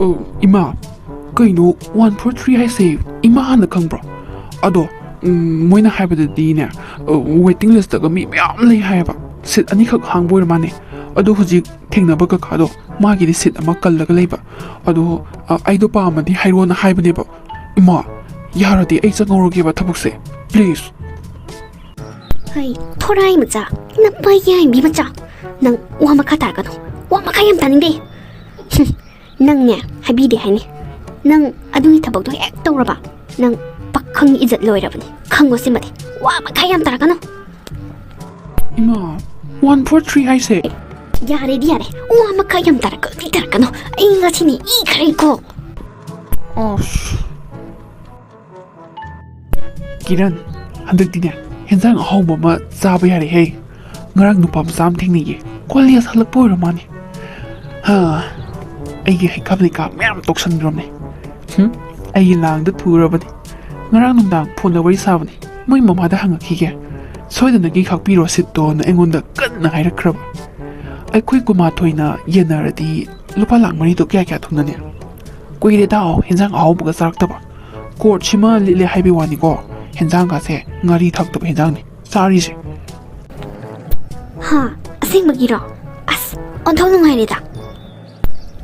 ꯑꯣ, ꯏꯃꯥ, ꯀꯩꯅꯣ ꯋꯥꯟ ꯐꯣꯔ ꯊ꯭ꯔꯤ ꯍꯥꯏꯁꯦ? ꯏꯃꯥ ꯍꯥꯟꯅ ꯈꯪꯕ꯭ꯔꯣ? ꯑꯗꯣ, ꯎꯝ, ꯃꯣꯏꯅ ꯍꯥꯏꯕꯗꯗꯤꯅꯦ, ꯑ, ꯋꯦꯇꯤꯡ ꯂꯤꯁꯇꯒ ꯃꯤ ꯃꯌꯥꯝ ꯂꯩ ꯍꯥꯏꯌꯦꯕ꯫ ꯁꯤꯠ ꯑꯅꯤꯈꯛ ꯍꯥꯡꯕ ꯑꯣꯏꯔ ꯃꯥꯅꯦ꯫ ꯑꯗꯣ ꯍꯧꯖꯤꯛ ꯊꯦꯡꯅꯕ ꯀꯀꯥꯗꯣ, ꯃꯥꯒꯤꯗꯤ ꯁꯤꯠ ꯑꯃ ꯀꯜꯂꯒ ꯂꯩꯕ꯫ ꯑꯗꯣ, ꯑ, ꯑꯩꯗꯣ ꯄꯥꯝꯃꯗꯤ ꯍꯥꯏꯔꯣꯅ ꯍꯥꯏꯕꯅꯦꯕ꯫ ꯏꯃꯥ, ꯌꯥꯔꯗꯤ ꯑꯩ ꯆꯪꯍꯧꯔꯒꯦꯕ ꯊꯕꯛꯁꯦ, please꯫ ꯍꯩ, ꯊꯣꯔꯥꯏ ꯃꯆꯥ, ꯅꯄꯥ ꯌꯥꯏꯕꯤ ꯃꯆꯥ, ꯅꯪ ꯋꯥ ꯃꯈꯥ ꯇꯥꯔꯛꯀꯅꯨ꯫ ꯋꯥ ꯃꯈꯥ ꯌꯥꯝ ꯇꯥꯅꯤꯡꯗꯦ꯫ ꯍꯨꯝ, ꯅꯪꯅꯦ, ꯍꯥꯏꯕꯤꯗꯦ ꯍꯥꯏꯅꯤ꯫ ꯅꯪ ꯑꯗꯨꯒꯤ ꯊꯕꯛꯇꯣ ꯍꯦꯛ ꯇꯧꯔꯕ, ꯅꯪ ꯄꯥꯈꯪ ꯏꯖꯠ ꯂꯣꯏꯔꯕꯅꯤ꯫ ꯈꯪꯉꯣ ꯁꯤꯃꯗꯤ꯫ ꯋꯥ ꯃꯈꯥ ꯌꯥꯝ ꯇꯥꯔꯛꯀꯅꯨ꯫ ꯏꯃꯥ, ꯋꯥꯟ ꯐꯣꯔ ꯊ꯭ꯔꯤ ꯍꯥꯏꯁꯦ? ꯌꯥꯔꯦꯗꯤ ꯌꯥꯔꯦ꯫ ꯋꯥ ꯃꯈꯥ ꯌꯥꯝ ꯇꯥꯔꯛꯀꯅꯨ, ꯇꯥꯔꯛꯀꯅꯨ꯫ ꯑꯩ ꯉꯁꯤꯅꯦ ꯏ ꯈꯔ ꯏꯀꯣ꯫ ꯑꯁ꯫ ꯀꯤꯔꯟ, ꯍꯟꯗꯛꯇꯤꯅꯦ, ꯍꯦꯟꯖꯥꯡ ꯑꯍꯥꯎꯕ ꯑꯃ ꯆꯥꯕ ꯌꯥꯔꯦꯍꯦ꯫ ꯉꯔꯥꯡ ꯅꯨꯄꯥ ꯃꯆꯥ ꯑꯃ ꯊꯦꯡꯅꯩꯌꯦ, ꯀꯣꯂꯦꯖ ꯍꯜꯂꯛꯄ ꯑꯣꯏꯔ ꯃꯥꯅꯦ꯫ ꯍꯥ, ꯑꯩꯒꯤ ꯍꯩꯀꯥꯞ ꯂꯩꯀꯥꯞ ꯃꯌꯥꯝ ꯇꯧꯁꯟꯈ꯭ꯔꯕꯅꯦ꯫ ꯍꯨꯝ, ꯑꯩꯒꯤ ꯂꯥꯡꯗ ꯊꯨꯔꯕꯅꯦ꯫ ꯉꯔꯥꯡ ꯅꯨꯡꯗꯥꯡ ꯐꯣꯟꯗ ꯋꯥꯔꯤ ꯁꯥꯕꯅꯦ, ꯃꯣꯏ ꯃꯃꯥꯗ ꯍꯪꯉꯛꯈꯤꯒꯦ꯫ ꯁꯣꯏꯗꯅꯒꯤ ꯈꯥꯛꯄꯤꯔꯣ ꯁꯤꯠꯇꯣꯅ ꯑꯩꯉꯣꯟꯗ ꯀꯟꯅ ꯍꯥꯏꯔꯛꯈ꯭ꯔꯕ꯫ ꯑꯩꯈꯣꯏ ꯀꯨꯟꯃꯥꯊꯣꯏꯅ ꯌꯦꯟꯅꯔꯗꯤ ꯂꯨꯄꯥ ꯂꯥꯛ ꯃꯔꯤꯗꯣ ꯀꯌꯥ ꯀꯌꯥ ꯊꯨꯡꯅꯅꯤ? ꯀꯨꯏꯔꯦꯗ ꯍꯦꯟꯖꯥꯡ ꯑꯍꯥꯎꯕꯒ ꯆꯥꯔꯛꯇꯕ꯫ ꯀꯣꯔꯠꯁꯤꯃ ꯂꯤꯠꯂꯦ ꯍꯥꯏꯕꯩ ꯋꯥꯅꯤꯀꯣ, ꯍꯦꯟꯖꯥꯡꯒꯁꯦ ꯉꯥꯔꯤ ꯊꯥꯛꯇꯕ ꯍꯦꯟꯖꯥꯡꯅꯤ ꯆꯥꯔꯤꯁꯦ꯫ ꯍꯥ? ꯑꯁꯦꯡꯕꯒꯤꯔꯣ? ꯑꯁ, ꯑꯣꯟꯊꯣꯛ ꯅꯨꯡꯉꯥꯏꯔꯦꯗ꯫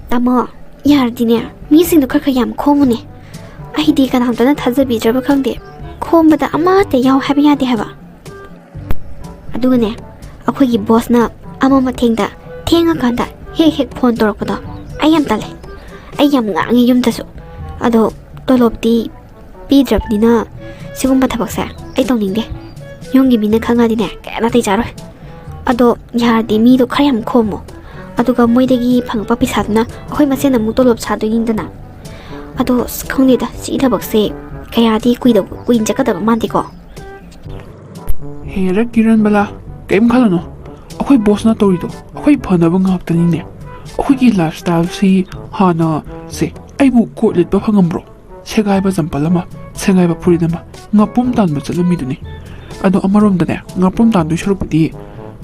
ꯇꯥꯃꯣ, ꯌꯥꯔꯗꯤꯅꯦ, ꯃꯤꯁꯤꯡꯗꯣ ꯈꯔ ꯈꯔ ꯌꯥꯝ ꯈꯣꯝꯃꯨꯅꯦ꯫ ꯑꯩꯗꯤ ꯀꯅꯥꯝꯇꯅ ꯊꯥꯖꯕꯤꯗ꯭ꯔꯕ ꯈꯪꯗꯦ꯫ ꯈꯣꯝꯕꯗ ꯑꯃꯠꯇ ꯌꯥꯎ ꯍꯥꯏꯕ ꯌꯥꯗꯦ ꯍꯥꯏꯕ꯫ ꯑꯗꯨꯒꯅꯦ, ꯑꯩꯈꯣꯏꯒꯤ ꯕꯣꯁꯅ ꯑꯃ ꯃꯊꯦꯡꯗ ꯊꯦꯡꯉꯀꯥꯟꯗ ꯍꯦꯛ ꯍꯦꯛ ꯐꯣꯟ ꯇꯧꯔꯛꯄꯗꯣ ꯑꯩ ꯌꯥꯝ ꯇꯜꯂꯦ꯫ ꯑꯩ ꯌꯥꯝ ꯉꯥꯡꯉꯤ ꯌꯨꯝꯗꯁꯨ꯫ ꯑꯗꯣ ꯇꯣꯂꯣꯞꯇꯤ ꯄꯤꯗ꯭ꯔꯕꯅꯤꯅ ꯁꯤꯒꯨꯝꯕ ꯊꯕꯛꯁꯦ ꯑꯩ ꯇꯧꯅꯤꯡꯗꯦ꯫ ꯌꯨꯝꯒꯤ ꯃꯤꯅ ꯈꯪꯉꯗꯤꯅꯦ ꯀꯌꯥ ꯅꯥꯇꯩ ꯆꯥꯔꯣꯏ꯫ ꯑꯗꯣ ꯌꯥꯔꯗꯤ ꯃꯤꯗꯣ ꯈꯔ ꯌꯥꯝ ꯈꯣꯝꯃꯣ꯫ ꯑꯗꯨꯒ ꯃꯣꯏꯗꯒꯤ ꯐꯪꯉꯛꯄ ꯄꯩꯁꯥꯗꯨꯅ ꯑꯩꯈꯣꯏ ꯃꯁꯦꯟ ꯑꯃꯨꯛ ꯇꯣꯂꯣꯞ ꯁꯥꯗꯣꯏꯅꯤꯗꯅ꯫ ꯑꯗꯣ ꯑꯁ, ꯈꯪꯗꯦꯗ, ꯁꯤꯒꯤ ꯊꯕꯛꯁꯦ ꯀꯌꯥꯗꯤ ꯀꯨꯏꯗꯧ-, ꯀꯨꯏꯅ ꯆꯠꯀꯗꯕ ꯃꯥꯟꯗꯦꯀꯣ꯫ ꯍꯦꯔꯥ ꯀꯤꯔꯟ ꯕꯂꯥ, ꯀꯩꯝ ꯈꯜꯂꯨꯅꯨ꯫ ꯑꯩꯈꯣꯏ ꯕꯣꯁꯅ ꯇꯧꯔꯤꯗꯣ ꯑꯩꯈꯣꯏ ꯐꯅꯕ ꯉꯥꯛꯇꯅꯤꯅꯦ꯫ ꯑꯩꯈꯣꯏꯒꯤ ꯂꯥꯏꯐ ꯁ꯭ꯇꯥꯏꯜꯁꯤ ꯍꯥꯟꯅ, ꯁꯦ, ꯑꯩꯕꯨ ꯀꯣꯠ ꯂꯤꯠꯄ ꯐꯪꯉꯝꯕ꯭ꯔꯣ? ꯁꯦꯒꯥꯏꯕ ꯆꯝꯄꯜ ꯑꯃ, ꯁꯦꯒꯥꯏꯕ ꯐꯨꯔꯤꯠ ꯑꯃ, ꯉꯥꯄ꯭ꯔꯨꯝ ꯇꯥꯟꯕ ꯆꯠꯂꯝꯃꯤꯗꯨꯅꯤ꯫ ꯑꯗꯣ ꯑꯃꯔꯣꯝꯗꯅꯦ, ꯉꯥꯄ꯭ꯔꯨꯝ ꯇꯥꯟꯗꯣꯏ ꯁꯔꯨꯛꯄꯨꯗꯤ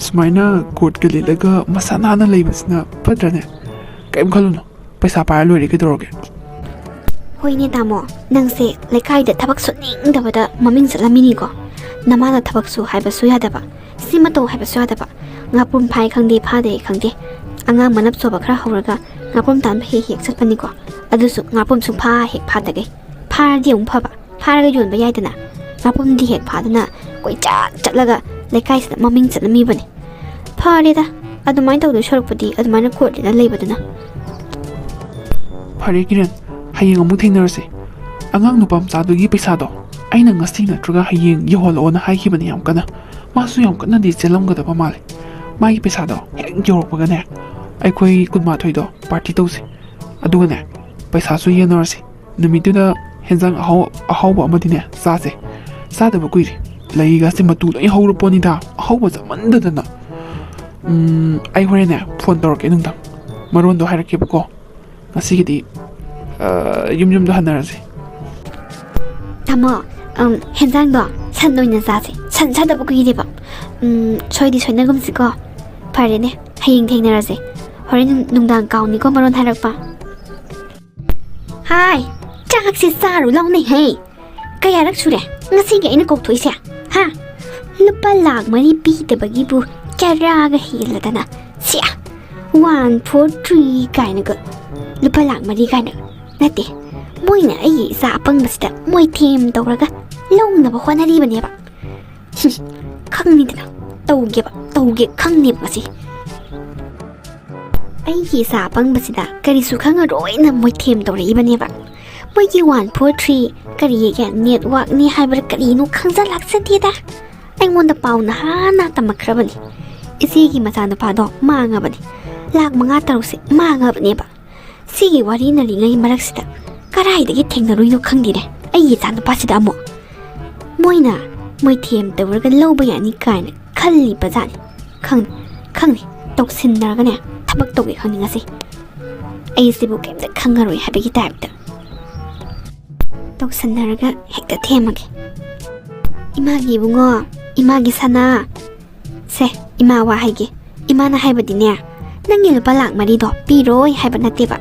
ꯁꯨꯃꯥꯏꯅ ꯀꯣꯠꯀ ꯂꯤꯠꯂꯒ ꯃꯁꯥ ꯅꯥꯟꯅ ꯂꯩꯕꯁꯤꯅ ꯐꯠꯇ꯭ꯔꯅꯦ? ꯀꯩꯝ ꯈꯜꯂꯨꯅꯨ, ꯄꯩꯁꯥ ꯄꯥꯏꯔ ꯂꯣꯏꯔꯦ, ꯀꯩꯗꯧꯔꯒꯦ? ꯍꯣꯏꯅꯦ ꯇꯥꯃꯣ, ꯅꯪꯁꯦ ꯂꯩꯀꯥꯏꯗ ꯊꯕꯛ ꯁꯨꯅꯤꯡꯗꯕꯗ ꯃꯃꯤꯡ ꯆꯠꯂꯝꯃꯤꯅꯤꯀꯣ꯫ ꯅꯃꯥꯅ ꯊꯕꯛ ꯁꯨ ꯍꯥꯏꯕꯁꯨ ꯌꯥꯗꯕ, ꯁꯤꯃ ꯇꯧ ꯍꯥꯏꯕꯁꯨ ꯌꯥꯗꯕ꯫ ꯉꯥꯄ꯭ꯔꯨꯝ ꯐꯥꯏ ꯈꯪꯗꯦ, ꯐꯥꯗꯦ ꯈꯪꯗꯦ, ꯑꯉꯥꯡ ꯃꯅꯞ ꯆꯣꯕ ꯈꯔ ꯍꯧꯔꯒ ꯉꯥꯄ꯭ꯔꯨꯝ ꯇꯥꯟꯕ ꯍꯦꯛ ꯍꯦꯛ ꯆꯠꯄꯅꯤꯀꯣ꯫ ꯑꯗꯨꯁꯨ ꯉꯥꯄ꯭ꯔꯨꯝ ꯁꯨꯡꯐꯥ ꯍꯦꯛ ꯐꯥꯗꯒꯩ꯫ ꯐꯥꯔꯗꯤ ꯑꯃꯨꯛ ꯐꯕ, ꯐꯥꯔꯒ ꯌꯣꯟꯕ ꯌꯥꯏꯗꯅ꯫ ꯉꯥꯄ꯭ꯔꯨꯝꯗꯤ ꯍꯦꯛ ꯐꯥꯗꯅ ꯀꯣꯏꯆꯠ ꯆꯠꯂꯒ ꯂꯩꯀꯥꯏꯁꯤꯗ ꯃꯃꯤꯡ ꯆꯠꯂꯝꯃꯤꯕꯅꯤ꯫ ꯐꯔꯦꯗ, ꯑꯗꯨꯃꯥꯏꯅ ꯇꯧꯗꯣꯏ ꯁꯔꯨꯛꯄꯨꯗꯤ ꯑꯗꯨꯃꯥꯏꯅ ꯀꯣꯠ ꯂꯤꯠꯅ ꯂꯩꯕꯗꯨꯅ꯫ ꯐꯔꯦ ꯀꯤꯔꯟ, ꯍꯌꯦꯡ ꯑꯃꯨꯛ ꯊꯦꯡꯅꯔꯁꯦ꯫ ꯑꯉꯥꯡ ꯅꯨꯄꯥ ꯃꯆꯥꯗꯨꯒꯤ ꯄꯩꯁꯥꯗꯣ ꯑꯩꯅ ꯉꯁꯤ ꯅꯠꯇ꯭ꯔꯒ ꯍꯌꯦꯡ ꯌꯧꯍꯜꯂꯛꯑꯣꯅ ꯍꯥꯏꯈꯤꯕꯅꯤ ꯌꯥꯝ ꯀꯟꯅ꯫ ꯃꯥꯁꯨ ꯌꯥꯝ ꯀꯟꯅꯗꯤ ꯆꯦꯜꯂꯝꯒꯗꯕ ꯃꯥꯜꯂꯦ꯫ ꯃꯥꯒꯤ ꯄꯩꯁꯥꯗꯣ ꯍꯦꯛ ꯌꯧꯔꯛꯄꯒꯅꯦ, ꯑꯩꯈꯣꯏ ꯀꯨꯟꯃꯥꯊꯣꯏꯗꯣ ꯄꯥꯔꯇꯤ ꯇꯧꯁꯦ꯫ ꯑꯗꯨꯒꯅꯦ, ꯄꯩꯁꯥꯁꯨ ꯌꯦꯟꯅꯔꯁꯤ꯫ ꯅꯨꯃꯤꯠꯇꯨꯗ ꯍꯦꯟꯖꯥꯡ ꯑꯍꯥꯎ-, ꯑꯍꯥꯎꯕ ꯑꯃꯗꯤꯅꯦ ꯆꯥꯁꯦ꯫ ꯆꯥꯗꯕ ꯀꯨꯏꯔꯦ꯫ ꯂꯩꯒꯁꯦ ꯃꯇꯨ ꯂꯣꯏ ꯍꯧꯔꯄꯣꯠꯅꯤꯗ, ꯑꯍꯥꯎꯕ ꯆꯥꯃꯟꯗꯗꯅ꯫ ꯎꯝ, ꯑꯩ ꯍꯣꯔꯦꯟꯅꯦ ꯐꯣꯟ ꯇꯧꯔꯛꯀꯦ ꯅꯨꯡꯗꯥꯡ꯫ ꯃꯔꯣꯟꯗꯣ ꯍꯥꯏꯔꯛꯀꯦꯕꯀꯣ꯫ ꯉꯁꯤꯒꯤꯗꯤ, ꯑ, ꯌꯨꯝ ꯌꯨꯝꯗ ꯍꯟꯅꯔꯁꯤ꯫ ꯇꯥꯃꯣ, ꯎꯝ, ꯍꯦꯟꯖꯥꯡꯗꯣ ꯁꯟ ꯑꯣꯏꯅ ꯆꯥꯁꯦ꯫ ꯁꯟ ꯆꯥꯗꯕ ꯀꯨꯏꯔꯦꯕ꯫ ꯎꯝ, ꯁꯣꯏꯗꯤ ꯁꯣꯏꯅꯒꯨꯝꯁꯤꯀꯣ꯫ ꯐꯔꯦꯅꯦ, ꯍꯌꯦꯡ ꯊꯦꯡꯅꯔꯁꯦ꯫ ꯍꯣꯔꯦꯟ ꯅꯨꯡ-, ꯅꯨꯡꯗꯥꯡ ꯀꯥꯎꯅꯤꯀꯣ ꯃꯔꯣꯟ ꯍꯥꯏꯔꯛꯄ꯫ ꯍꯥꯏ, ꯆꯥꯛꯁꯦ ꯆꯥꯔꯨ ꯂꯥꯎꯅꯦꯍꯦ꯫ ꯀꯌꯥꯔꯛ ꯁꯨꯔꯦ ꯉꯁꯤꯒꯤ ꯑꯩꯅ ꯀꯧꯊꯣꯛꯏꯁꯦ? ꯍꯥ? ꯂꯨꯄꯥ ꯂꯥꯛ ꯃꯔꯤ ꯄꯤꯗꯕꯒꯤꯕꯨ ꯆꯔꯥꯒ ꯍꯦꯜꯂꯗꯅ꯫ ꯁꯤꯌꯥ! One four three ꯀꯥꯏꯅꯒ꯫ ꯂꯨꯄꯥ ꯂꯥꯛ ꯃꯔꯤ ꯀꯥꯏꯅꯒ꯫ ꯅꯠꯇꯦ, ꯃꯣꯏꯅ ꯑꯩꯒꯤ ꯏꯆꯥ ꯑꯄꯪꯕꯁꯤꯗ ꯃꯣꯏꯊꯦꯝ ꯇꯧꯔꯒ ꯂꯧꯅꯕ ꯍꯣꯠꯅꯔꯤꯕꯅꯦꯕ꯫ ꯈꯪꯅꯤꯗꯅ, ꯇꯧꯒꯦꯕ, ꯇꯧꯒꯦ ꯈꯪꯅꯦꯕ ꯉꯁꯤ꯫ ꯑꯩꯒꯤ ꯏꯆꯥ ꯑꯄꯪꯕꯁꯤꯗ ꯀꯔꯤꯁꯨ ꯈꯪꯉꯔꯣꯏꯅ ꯃꯣꯏꯊꯦꯝ ꯇꯧꯔꯛꯏꯕꯅꯦꯕ꯫ ꯃꯣꯏꯒꯤ one four three ꯀꯔꯤꯒꯤ networkꯅꯤ ꯍꯥꯏꯕ꯭ꯔꯥ ꯀꯔꯤꯅꯣ ꯈꯪꯖ ꯂꯥꯛꯆꯗꯦꯗ꯫ ꯑꯩꯉꯣꯟꯗ ꯄꯥꯎ ꯅꯍꯥꯟꯅ ꯇꯝꯃꯛꯈ꯭ꯔꯕꯅꯤ꯫ ꯏꯆꯦꯒꯤ ꯃꯆꯥꯅꯨꯄꯥꯗꯣ ꯃꯥꯡꯉꯕꯅꯤ꯫ ꯂꯥꯛ ꯃꯉꯥ ꯇꯔꯨꯛꯁꯦ ꯃꯥꯡꯉꯕꯅꯦꯕ꯫ ꯁꯤꯒꯤ ꯋꯥꯔꯤ ꯅꯔꯤꯉꯩ ꯃꯔꯛꯁꯤꯗ ꯀꯔꯥꯏꯗꯒꯤ ꯊꯦꯡꯅꯔꯨꯏꯅꯣ ꯈꯪꯗꯦꯅꯦ ꯑꯩꯒꯤ ꯏꯆꯥꯅꯨꯄꯥꯁꯤꯗ ꯑꯃꯨꯛ꯫ ꯃꯣꯏꯅ ꯃꯣꯏꯊꯦꯝ ꯇꯧꯔꯒ ꯂꯧꯕ ꯌꯥꯅꯤ ꯀꯥꯏꯅ ꯈꯜꯂꯤꯕ ꯖꯥꯠꯅꯤ꯫ ꯈꯪꯅꯤ, ꯈꯪꯅꯤ, ꯇꯧꯁꯤꯟꯅꯔꯒꯅꯦ ꯊꯕꯛ ꯇꯧꯒꯦ ꯈꯪꯅꯤ ꯉꯁꯤ꯫ ꯑꯩꯁꯤꯕꯨ ꯀꯩꯝꯇ ꯈꯪꯉꯔꯣꯏ ꯍꯥꯏꯕꯒꯤ ꯇꯥꯏꯞꯇ꯫ ꯇꯧꯁꯟꯅꯔꯒ ꯍꯦꯛꯇ ꯊꯦꯝꯃꯒꯦ꯫ ꯏꯃꯥꯒꯤ ꯏꯕꯨꯡꯉꯣ, ꯏꯃꯥꯒꯤ ꯁꯅꯥ꯫ ꯁꯦ, ꯏꯃꯥ ꯋꯥ ꯍꯥꯏꯒꯦ꯫ ꯏꯃꯥꯅ ꯍꯥꯏꯕꯗꯤꯅꯦ, ꯅꯪꯒꯤ ꯂꯨꯄꯥ ꯂꯥꯛ ꯃꯔꯤꯗꯣ ꯄꯤꯔꯣꯏ ꯍꯥꯏꯕ ꯅꯠꯇꯦꯕ꯫